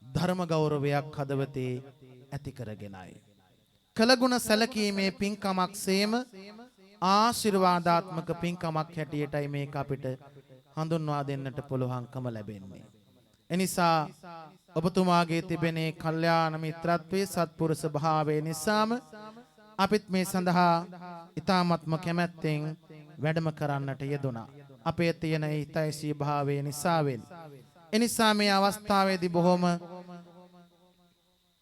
ධර්ම ගෞරවයක් හදවතේ ඇති කරගෙනයි. කළගුණ සැලකීමේ පින්කමක් සේම ආශිර්වාදාත්මක පින්කමක් හැටියටයි මේක අපිට හඳුන්වා දෙන්නට පුළුවන්කම ලැබෙන්නේ. එනිසා ඔබතුමාගේ තිබෙන කල්යාණ මිත්‍රත්වයේ සත්පුරුෂ භාවය නිසාම අපිත් මේ සඳහා ඉතාමත්ම කැමැත්තෙන් වැඩම කරන්නට යෙදුණා. අපේ තියෙන ඒ හිතයිසී භාවය නිසාවෙන්. එනිසා මේ අවස්ථාවේදී බොහොම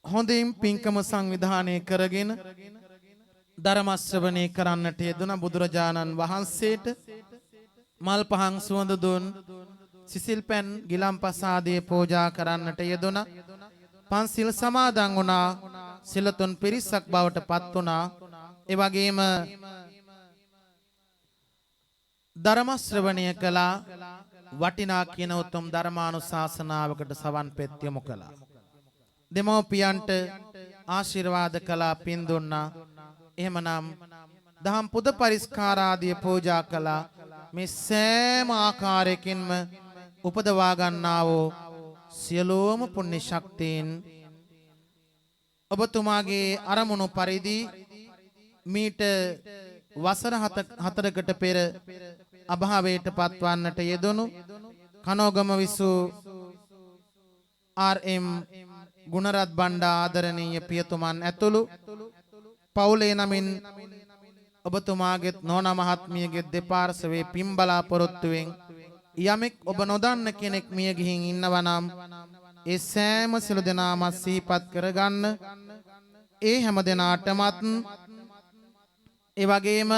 හොඳින් පින්කම සංවිධානය කරගෙන ධර්ම ශ්‍රවණය කරන්නට යෙදුණා. බුදුරජාණන් වහන්සේට මල් පහන් සුවඳ දුන් සිසිල් පැන් ගිලන්පස් ආදී පූජා කරන්නට යෙදුණා. පන්සිල් සමාදන් වුණා. සිලතුන් පිරිසක් බවට පත් වුණා. ඒ වගේම ධර්ම ශ්‍රවණය කළා. වටිනා කියන උතුම් ධර්මානුශාසනාවකට සවන් පෙත් යොමු කළා. දෙමව්පියන්ට ආශිර්වාද කළා, පින් දුන්නා. එහෙමනම් දහම් පුද පරිස්කාර ආදිය පූජා කළා. මේ සෑම ආකාරයකින්ම උපදවා ගන්නා වූ සියලුම පුණ්‍ය ශක්තියින් ඔබතුමාගේ අරමුණු පරිදි මීට වසර 4කට පෙර අභාවයට පත්වන්නට යෙදුණු කනෝගම විසූ ආර්.එම්. ගුණරත් බණ්ඩා ආදරණීය පියතුමන් ඇතුළු පවුලේ නමින් ඔබතුමාගේත් නෝනා මහත්මියගේත් දෙපාර්ශවයේ පින් බලාපොරොත්තුවෙන් යමෙක් ඔබ නොදන්න කෙනෙක් මිය ගිහින් ඉන්නවා නම් ඒ සෑම සිළු දෙනාම සිහිපත් කරගන්න. ඒ හැම දෙනාටමත් ඒ වගේම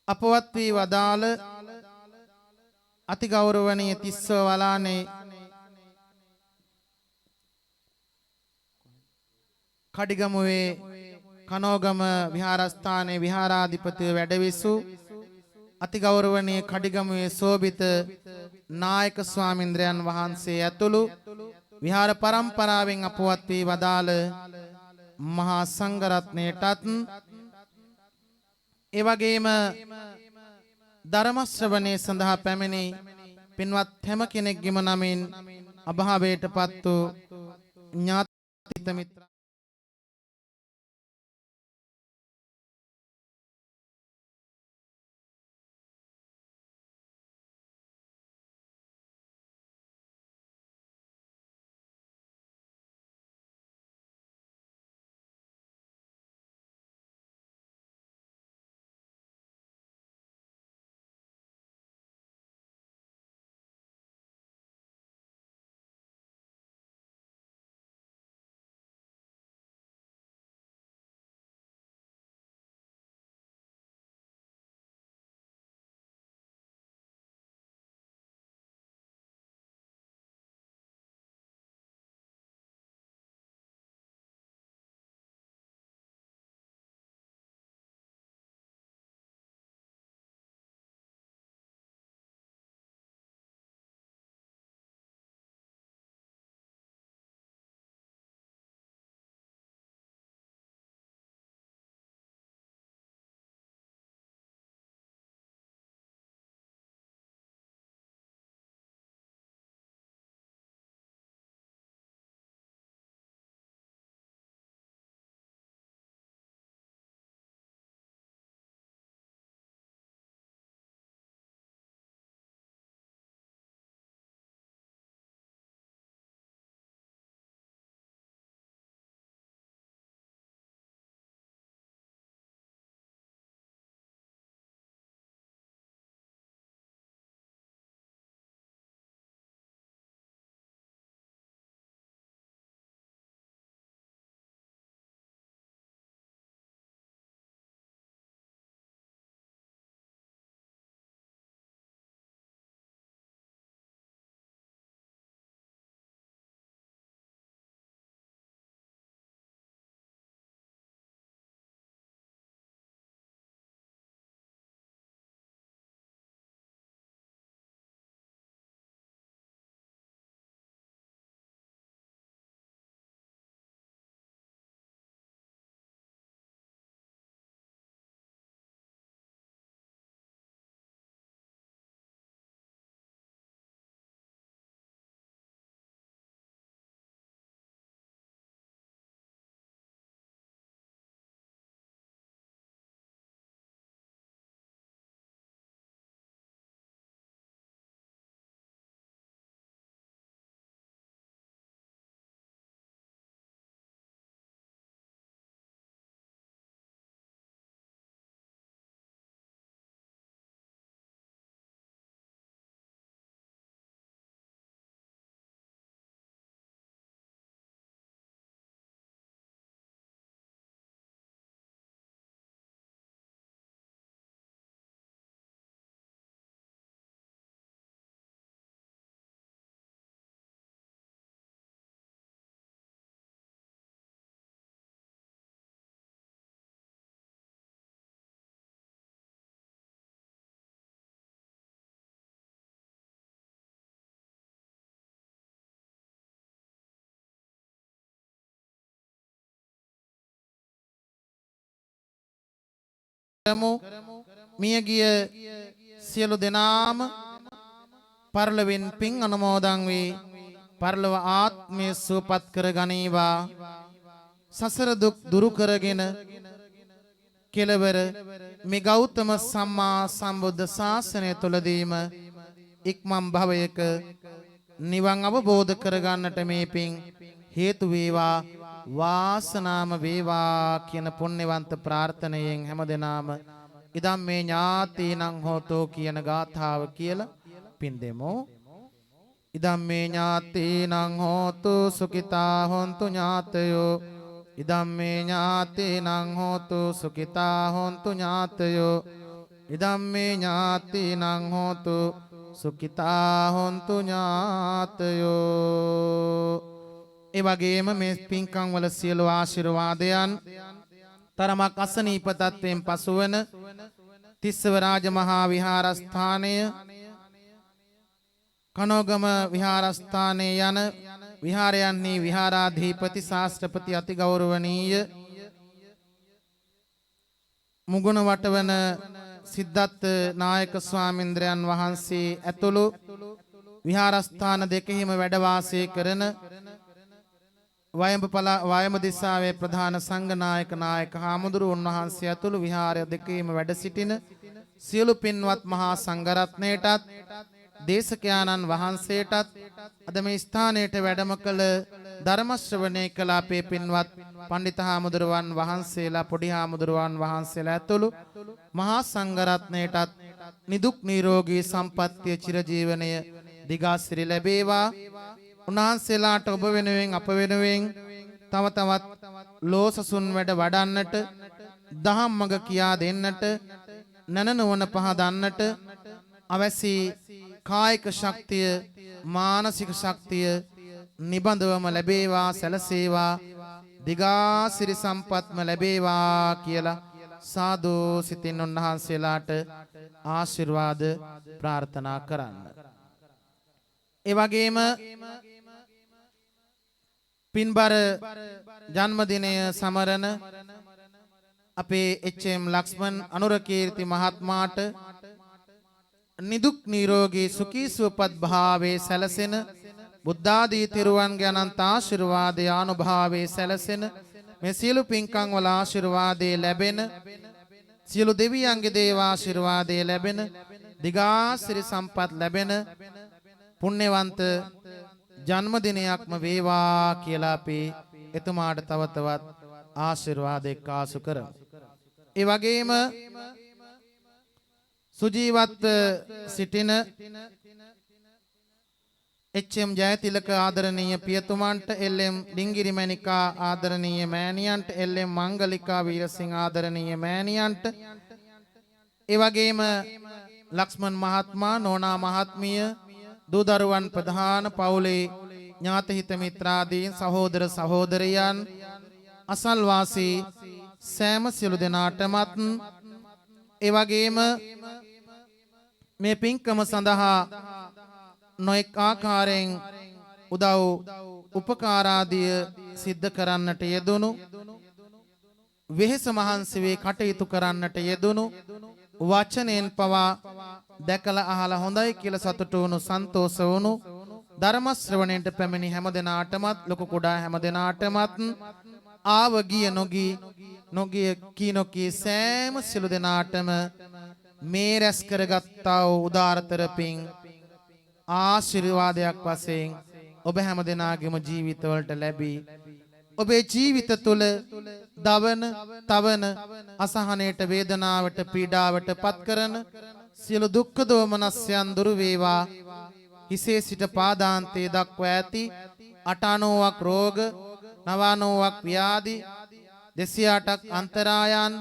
අපවත් වී වදාළ අතිගෞරවනීය තිස්ස වලානේ කඩිගමුවේ කනෝගම විහාරස්ථානයේ විහාරාධිපතිව වැඩවිසු අතිගෞරවනීය කඩිගමුවේ සෝභිත නායක ස්වාමින්ද්‍රයන් වහන්සේ ඇතුළු විහාර පරම්පරාවෙන් අපවත් වී වදාළ මහා සංඝරත්නයටත්, ඒ වගේම ධර්ම ශ්‍රවණය සඳහා පැමිණි පින්වත් හැම කෙනෙක්ගේම නමින් අභාවයටපත් වූ ඥාති මිත්‍ර කරමු. මියගිය සියලු දෙනාම පරලොවින් පින් අනුමෝදන් වී පරලොව ආත්මය සුවපත් කර ගනීවා. සසර දුක් දුරු කරගෙන කෙලවර මේ ගෞතම සම්මා සම්බුද්ධ ශාසනය තුළදීම ඉක්මන් භවයක නිවන් අවබෝධ කරගන්නට මේ පින් හේතු වේවා, වාසනාම වේවා කියන පුණ්‍යවන්ත ප්‍රාර්ථනයෙන් හැම දෙනාම ඉදම් මේ ඥාතීනං හෝතෝ කියන ගාථාව කියලා පින් දෙමු. ඉදම් මේ ඥාතීනං හෝතු සුඛිතා හොන්තු ඥාතයෝ. ඉදම් මේ ඥාතීනං හෝතු සුඛිතා හොන්තු ඥාතයෝ. ඉදම් මේ ඥාතීනං හෝතු සුඛිතා හොන්තු ඥාතයෝ. ඒ වගේම මේ පින්කම් වල සියලු ආශිර්වාදයන් තරමක් අසනීප තත්වයෙන් පසුවන තිස්සව රාජමහා විහාරස්ථානය, කනෝගම විහාරස්ථානයේ යන විහාරයන්හි විහාරාධිපති ශාස්ත්‍රපති අතිගෞරවනීය මුගුණ වටවන සිද්ධාර්ථ නායක ස්වාමීන්ද්‍රයන් වහන්සේ ඇතුළු විහාරස්ථාන දෙකෙහිම වැඩ වාසය කරන වයඹ දිසාවේ ප්‍රධාන සංඝ නායක හාමුදුරුවන් වහන්සේ ඇතුළු විහාරය දෙකෙහිම වැඩ සිටින සියලු පින්වත් මහා සංඝරත්නයටත් දේශකයාණන් වහන්සේටත් අද මේ ස්ථානයට වැඩම කළ ධර්ම ශ්‍රවණය කළ අපේ පින්වත් පණ්ඩිත හාමුදුරුවන් වහන්සේලා, පොඩි හාමුදුරුවන් වහන්සේලා ඇතුළු මහා සංඝරත්නයටත් නිදුක් නිරෝගී සම්පන්නිය චිරජීවනය දිගාසිරි ලැබේවා. උන්වහන්සේලාට ඔබ වෙනුවෙන් අප වෙනුවෙන් තව තවත් ලෝසසුන් වැඩ වඩන්නට, දහම් මඟ කියා දෙන්නට, නැනනුවන පහදන්නට අවැසි කායික ශක්තිය, මානසික ශක්තිය නිබඳවම ලැබේවා, සැලසේවා, දිගාසිරි සම්පත්ම ලැබේවා කියලා සාදු සිතින් උන්වහන්සේලාට ආශිර්වාද ප්‍රාර්ථනා කරන්න. ඒ වගේම පින්බර ජන්මදිනය සමරන අපේ එච්.එම්. ලක්ෂ්මන් අනුරකීර්ති මහත්මයාට නිදුක් නිරෝගී සුඛී සුවපත් භාවයේ සැලසෙන බුද්ධාදී තෙරුවන්ගේ අනන්ත ආශිර්වාදයේ ආනුභාවයේ සැලසෙන මේ සියලු පින්කම් වල ආශිර්වාදයේ ලැබෙන සියලු දෙවියන්ගේ දේව ආශිර්වාදයේ ලැබෙන දිගාසිරි සම්පත් ලැබෙන පුණ්‍යවන්ත ජන්මදිනයක්ම වේවා කියලා අපි එතුමාට තව තවත් ආශිර්වාද එක්කාසු කරමු. ඒ වගේම සුජීවත්ව සිටින එච්.එම්. ජයතිලක ආදරණීය පියතුමන්ට, එල්.එම්. ඩිංගිරි මණිකා ආදරණීය මෑණියන්ට, එල්.එම්. මංගලිකා වීරසිංහ ආදරණීය මෑණියන්ට, ඒ වගේම ලක්ෂ්මන් මහත්මයා, නෝනා මහත්මිය, දූ දරුවන් ප්‍රධාන පවුලේ ඥාත හිත මිත්‍රාදීන්, සහෝදර සහෝදරියන්, අසල්වාසී සෑම සියලු දෙනාටමත්, ඒ වගේම මේ පින්කම සඳහා නොඑක් ආකාරයෙන් උදව් උපකාරාදිය සිද්ධ කරන්නට යෙදුණු, වෙහෙස මහන්සි වේ කටයුතු කරන්නට යෙදුණු, වචනයෙන් පවා දැකලා අහලා හොඳයි කියලා සතුටු වුණු, සන්තෝෂ වුණු ධර්ම ශ්‍රවණයට පැමිණි හැම දෙනාටමත්, ලොකු කුඩා හැම දෙනාටමත්, ආව ගිය නොගී නොගිය කී නොකී සෑම සියලු දෙනාටම මේ රැස් කරගත්තා වූ උදාරතර පින් ආශිර්වාදයක් වශයෙන් ඔබ හැම දෙනාගේම ජීවිතවලට ලැබී ඔබේ ජීවිත තුළ දවන තවන අසහනයට, වේදනාවට, පීඩාවට පත් කරන සියලු දුක්ඛ දෝමනස්යන් දුරු වේවා. හිසේ සිට පාදාන්තයේ දක්වා ඇති 98ක් රෝග, 99ක් ව්‍යාධි, 208ක් අන්තරායන්,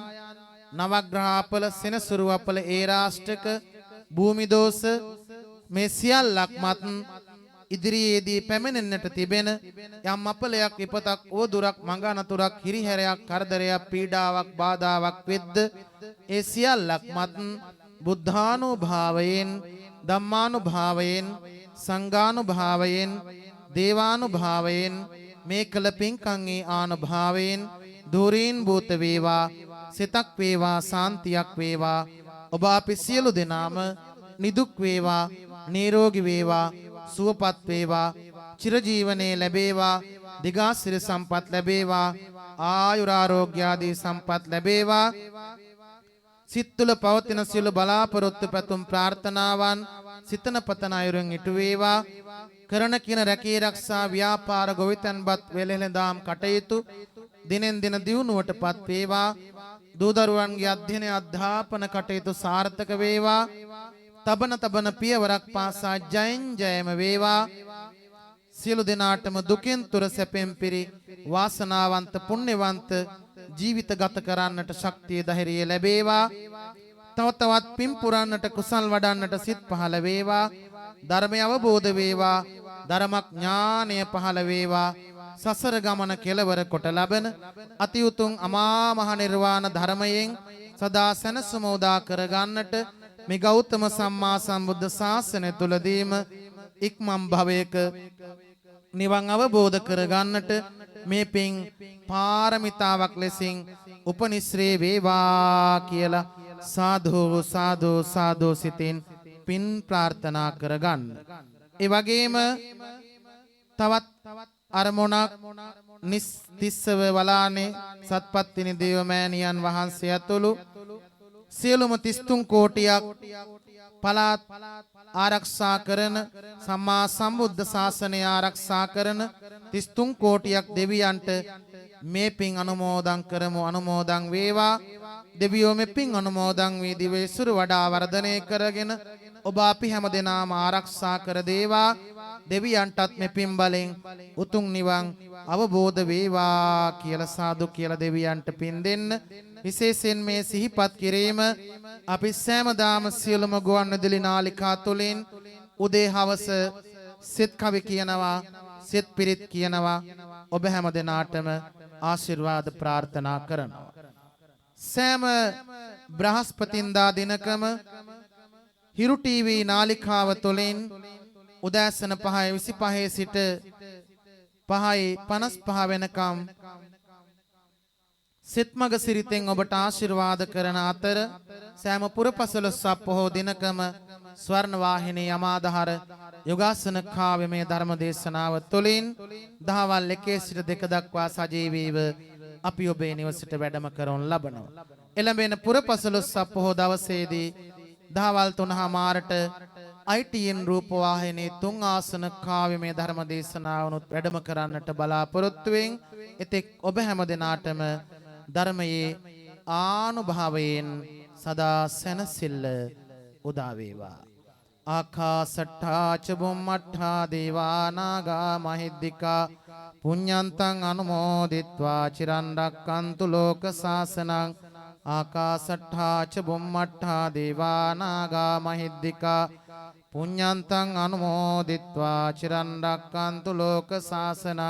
නවග්‍රහ අපල, සෙනසුරු අපල, ඒ රාෂ්ට්‍රක භූමි දෝෂ මේ සියල්ලක් මත් ඉදිරියේදී පැමිණෙන්නට තිබෙන යම් අපලයක්, විපතක්, උවදුරක්, මඟ අනතුරක්, හිරිහැරයක්, කරදරයක්, පීඩාවක්, බාධාවක් වෙද්ද ඒ සියල්ලක් මත් බුද්ධානුභාවයෙන්, ධම්මානුභාවයෙන්, සංඝානුභාවයෙන්, දේවානුභාවයෙන් මේ කළ පින්කම්ගේ ආනුභාවයෙන් දුරින් භූත වේවා, සිතක් වේවා, සාන්තියක් වේවා. ඔබ අපි සියලු දෙනාම නිදුක් වේවා, නිරෝගී වේවා, සුවපත් වේවා, චිරජීවනයේ ලැබේවා, දිගාසිරි සම්පත් ලැබේවා, ආයුරාරෝග්‍ය ආදී සම්පත් ලැබේවා. සිත් තුළ පවතින සියලු බලාපොරොත්තු පැතුම් ප්‍රාර්ථනාවන් සිතන පතන අයුරින් ඉටු වේවා. කරන කියන රැකී රක්ෂා ව්‍යාපාර ගොවිතැන්පත් වෙළෙඳාම් කටයුතු දිනෙන් දින දියුණුවටපත් වේවා. දූ දරුවන්ගේ අධ්‍යයන අධ්‍යාපන කටයුතු සාර්ථක වේවා. තබන තබන පියවරක් පාසා ජයෙන් ජයම වේවා. සියලු දෙනාටම දුකෙන් තුර සැපෙන් පිරි වාසනාවන්ත පුණ්‍යවන්ත ජීවිත ගත කරන්නට ශක්තිය ධෛර්යය ලැබේවා. තව තවත් පින් පුරන්නට කුසල් වඩන්නට සිත් පහළ වේවා. ධර්මය අවබෝධ වේවා. ධර්මඥානය පහළ වේවා. සසර ගමන කෙලවර කොට ලබන අති උතුම් අමා මහ නිර්වාණ ධර්මයෙන් සදා සැනසුම උදා කරගන්නට මේ ගෞතම සම්මා සම්බුද්ධ ශාසනය තුලදීම ඉක්මන් භවයක නිවන් අවබෝධ කරගන්නට මේ පින් පාරමිතාවක් ලෙසින් උපනිශ්‍රේ වේවා කියලා සාධු සාධු සාධු සිතින් පින් ප්‍රාර්ථනා කරගන්න. ඒ වගේම තවත් අරමුණක් නිස්තිස්සව වලානේ සත්පත්තිනි දේවමෑණියන් වහන්සේ ඇතුළු සියලුම 33 කෝටියක් පළාත් ආරක්ෂා කරන සම්මා සම්බුද්ධ ශාසනය ආරක්ෂා කරන 33 කෝටියක් දෙවියන්ට මේ පින් අනුමෝදන් කරමු. අනුමෝදන් වේවා. දෙවියෝ මේ පින් අනුමෝදන් වී දිවයිසුරු වඩා වර්ධනය කරගෙන ඔබ අපි හැම දෙනාම ආරක්ෂා කර දේවා. දෙවියන්ටත් මේ පින් බලෙන් උතුම් නිවන් අවබෝධ වේවා කියලා සාදු කියලා දෙවියන්ට පින් දෙන්න. විශේෂයෙන් මේ සිහිපත් කිරීම අපි සෑමදාම සියලුම ගුවන් විදුලි නාලිකා තුලින් උදේ හවස සිත කවි කියනවා, සිත පිරිත් කියනවා. ඔබ හැම දෙනාටම ආශිර්වාද ප්‍රාර්ථනා කරනවා. සෑම බ්‍රහස්පතින්දා දිනකම හිරු ටීවී නාලිකාව තුළින් උදෑසන 5:25 සිට 5:55 වෙනකම් සිත්මග සිරිතෙන් ඔබට ආශිර්වාද කරන අතර සෑම පුරපසළොස්වක පොහෝ දිනකම ස්වර්ණ වාහිනී යමාදහර යෝගාසන කාව්‍යමය ධර්ම දේශනාව තුළින් දහවල් 1 සිට 2 දක්වා සජීවීව අපි ඔබේ නිවසට වැඩම කරනු ලබනවා. එළඹෙන පුරපසළොස්වක පොහෝ දවසේදී දහවල් 3:00ට ITN රූපවාහිනී තුන් ආසන කාව්‍යමය ධර්ම දේශනාවනුත් වැඩම කරන්නට බලාපොරොත්තු වෙන්. එතෙක් ඔබ හැම දිනාටම ධර්මයේ ආනුභාවයෙන් සදා සැනසෙල්ල උදා වේවා. ආකාසට්ඨා ච බුම්මට්ඨා දේවා නාග මහිද්దికා පුඤ්ඤන්තං අනුමෝදිත්වා චිරන් රැක්කන්තු ලෝක සාසනං. ආකාසට්ඨා ච බුම්මට්ඨා දේවා නාග මහිද්దికා පුඤ්ඤන්තං අනුමෝදිත්වා චිරන් රැක්කන්තු ලෝක සාසනං.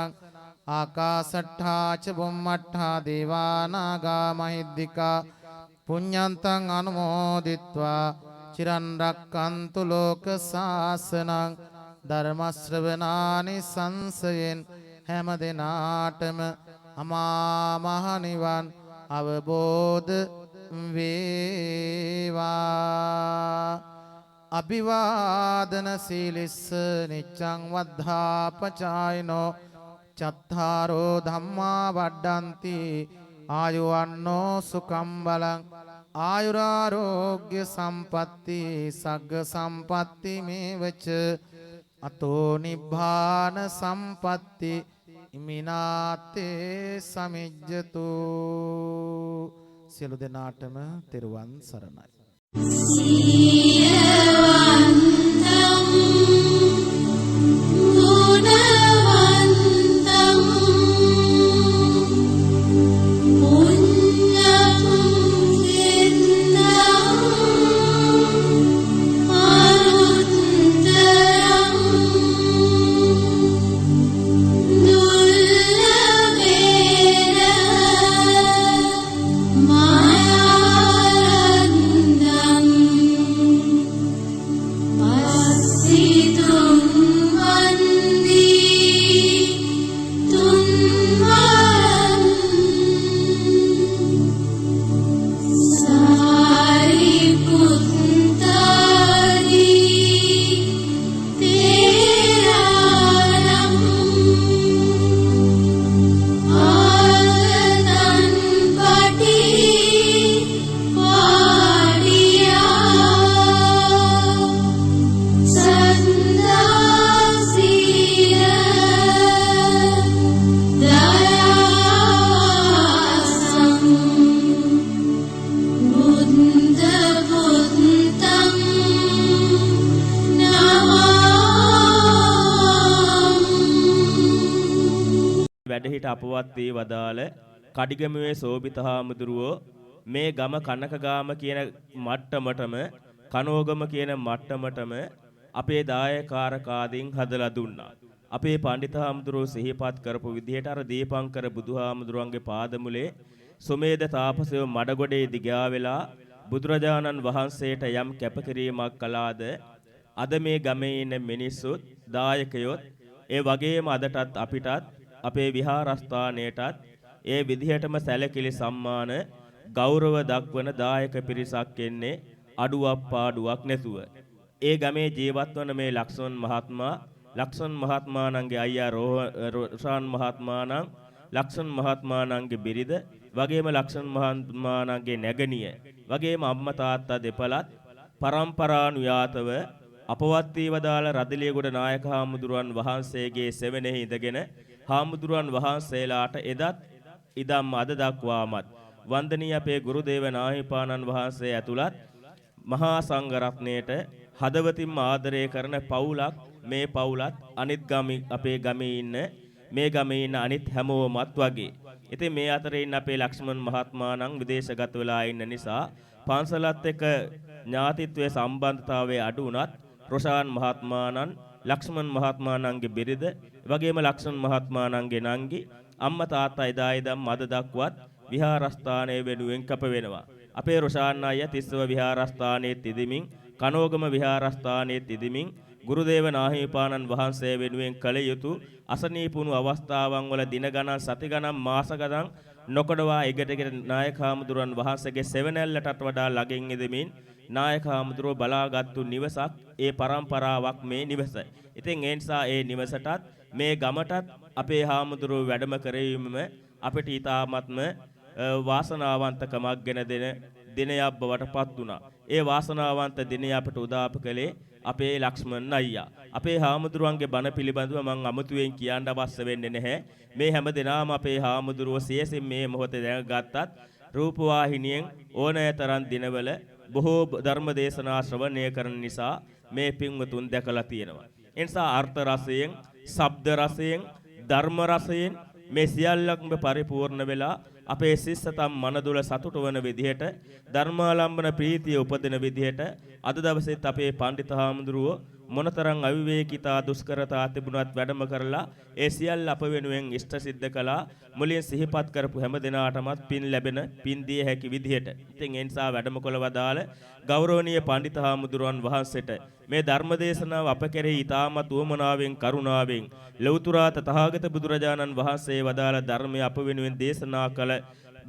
ආකාසට්ඨා ච බුම්මට්ඨා දේවා නාග මහිද්దికා පුඤ්ඤන්තං අනුමෝදිත්වා චිරන් රැක්කන්තු ලෝක සාසනං. ධර්ම ශ්‍රවණානි සංසයෙන් හැම දිනාටම අමා මහ නිවන් අවබෝධ වේවා. අභිවාදන සීලිස්ස නිච්ඡං වද්ධාපචායිනෝ චත්තාරෝ ධම්මා වඩ්ඩಂತಿ ආයුවන්නෝ සුඛං බලං ආයුරාරෝග්‍ය සම්පatti සග්ග සම්පatti මේවච අතෝ නිබ්බාන සම්පatti ඉමිනාතේ සමිජ්ජතු. සියලු දෙනාටම තෙරුවන් සරණයි. සීලවන්තං ගුණවන්තං පුඤ්ඤපුඤ්ඤිතං අනුත්තරං දුර්ලභේන මායාරණං පස්සිතුං වන්දී තුන්වරං සාරිපුත්තාදී තේරාණං ආගතං පටි පාඩියා සන්දා සීල දයාසං බුද්ධ පුත්තං නමාමි. වැඩහිට අපවත් වී වදාළ කඩිගමුවේ සෝභිත හාමුදුරුවෝ මේ ගම කනකගාම කියන මට්ටමටම කනෝගම කියන මට්ටමටම අපේ දායකාරකාදීන් හදලා දුන්නා. අපේ පණ්ඩිත හාමුදුරුවෝ සිහිපත් කරපු විදිහට අර දීපංකර බුදුහාමුදුරුවන්ගේ පාදමුලේ සුමේද තාපසයෝ මඩගොඩේ දිගා වෙලා බුදුරජාණන් වහන්සේට යම් කැපකිරීමක් කළාද අද මේ ගමේ ඉන්න මිනිස්සුත් දායකයොත් ඒ වගේම අදටත් අපිටත් අපේ විහාරස්ථානයටත් ඒ විදිහටම සැලකිලි සම්මාන ගෞරව දක්වන දායක පිරිසක් එන්නේ අඩුවක් පාඩුවක් නැතුව. ඒ ගමේ ජීවත් වන මේ ලක්ෂ්මන් මහත්මයා, ලක්ෂ්මන් මහත්මාණන්ගේ අයියා රෝෂාන් මහත්මාණන්, ලක්ෂ්මන් මහත්මාණන්ගේ බිරිඳ, වගේම ලක්ෂ්මන් මහත්මාණන්ගේ නැගණිය, වගේම අම්මා තාත්තා දෙපළත් පරම්පරානුයාතව අපවත් වී වදාළ රදලියගොඩ නායක හාමුදුරුවන් වහන්සේගේ සෙවණෙහි ඉඳගෙන හාමුදුරුවන් වහන්සේලාට එදත් ඉදම් අද දක්වාමත් වන්දනීය අපේ ගුරුදේව නාහිමිපාණන් වහන්සේ ඇතුළත් මහා සංඝ රත්නයට හදවතින්ම ආදරය කරන පවුලක් මේ පවුලත් අනිත් ගමේ අපේ ගමේ ඉන්න මේ ගමේ ඉන්න අනිත් හැමෝමත් වගේ. ඉතින් මේ අතරේ ඉන්න අපේ ලක්ෂ්මන් මහත්මයා නම් විදේශගත වෙලා ඉන්න නිසා පන්සලත් එක්ක ඥාතිත්වයේ සම්බන්ධතාවය අඩු වුණත් රොෂාන් මහත්මාණන්, ලක්ෂ්මන් මහත්මාණන්ගේ බිරිඳ, වගේම ලක්ෂ්මන් මහත්මාණන්ගේ නංගි, අම්මා තාත්තා එදා ඉඳන් අද දක්වත් විහාරස්ථානයේ වෙනුවෙන් කැප වෙනවා. අපේ රොෂාන් අයියා තිස්සව විහාරස්ථානයේ තිදෙමින්, කනෝගම විහාරස්ථානයේ තිදෙමින් ගුරුදේව නාහිමිපාණන් වහන්සේ වෙනුවෙන් කළ යුතු අසනීපුණු අවස්ථාවන් වල දින ගණන්, සති ගණන්, මාස ගණන් නොකඩවා එගට එගට නායක හාමුදුරුවන් වහන්සේගේ සෙවණැල්ලටත් වඩා ළඟින් ඉදමින් නායක හාමුදුරුවෝ බලාගත්තු නිවසක් ඒ පරම්පරාවක් මේ නිවස. ඉතින් ඒ නිසා ඒ නිවසටත් මේ ගමටත් අපේ හාමුදුරුවෝ වැඩම කරවීමම අපිට ඊ타මත්ම වාසනාවන්තකමක් ගෙන දෙන දිනයක් බවට පත් වුණා. ඒ වාසනාවන්ත දිනය අපට උදාප කළේ අපේ ලක්ෂ්මන් අයියා. අපේ හාමුදුරුවන්ගේ බණ පිළිබඳව මං අමුතුවෙන් කියන්න අවශ්‍ය වෙන්නේ නැහැ. මේ හැම දිනාම අපේ හාමුදුරුවෝ සියසින් මේ මොහොතේ දැනගත්තත් රූපවාහිනියෙන් ඕනෑ තරම් දිනවල බොහෝ ධර්ම දේශනා ශ්‍රවණය කරන නිසා මේ පින්වතුන් දැකලා තියෙනවා. ඒ නිසා අර්ථ රසයෙන්, ශබ්ද රසයෙන්, ධර්ම රසයෙන් මේ සියල්ලක්ම පරිපූර්ණ වෙලා අපේ සිස්සතම් මනදුල සතුට වන විදිහට ධර්මාලම්බන ප්‍රීතිය උපදින විදිහට අද දවසේත් අපේ පණ්ඩිත හාමුදුරුවෝ මොනතරම් අවිවේකීතා දුෂ්කරතා තිබුණත් වැඩම කරලා ඒ සියල්ල අප වෙනුවෙන් ඉෂ්ට සිද්ධ කළා. මුලින් සිහිපත් කරපු හැම දිනාටමත් පින් ලැබෙන පින් දිය හැකි විදිහට. ඉතින් ඒ නිසා වැඩම කළ වදාළ ගෞරවනීය පණ්ඩිත හාමුදුරුවන් වහන්සේට මේ ධර්ම දේශනාව අප කෙරෙහි ඊ타මත් උවමනාවෙන් කරුණාවෙන් ලෞතුරා තථාගත බුදුරජාණන් වහන්සේ වදාළ ධර්මය අප වෙනුවෙන් දේශනා කළ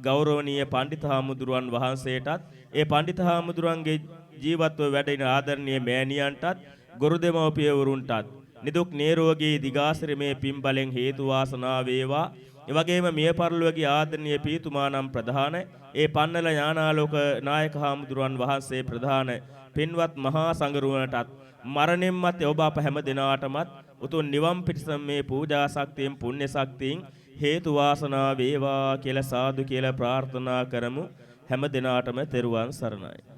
ගෞරවනීය පණ්ඩිත හාමුදුරුවන් වහන්සේටත් ඒ පණ්ඩිත හාමුදුරුවන්ගේ ජීවත්ව වැඩ ඉන ආදරණීය මෑණියන්ටත් ගුරු දෙමව්පියවරුන්ටත් නිදුක් නිරෝගී දිගාසිරි මේ පින් බලෙන් හේතු වාසනා වේවා. ඒ වගේම මිය පරලොවගේ ආදරණීය පීතුමානම් ප්‍රධාන ඒ පන්නල ඥානාලෝක නායක හාමුදුරුවන් වහන්සේ ප්‍රධාන පින්වත් මහා සංඝරුවනටත් මරණින් මත්තේ ඔබ අප හැම දිනාටමත් උතුම් නිවන් පිණිස මේ පූජා ශක්තියෙන් පුණ්‍ය ශක්තියෙන් හේතු වාසනා වේවා කියලා සාදු කියලා ප්‍රාර්ථනා කරමු. හැම දිනාටම තෙරුවන් සරණයි.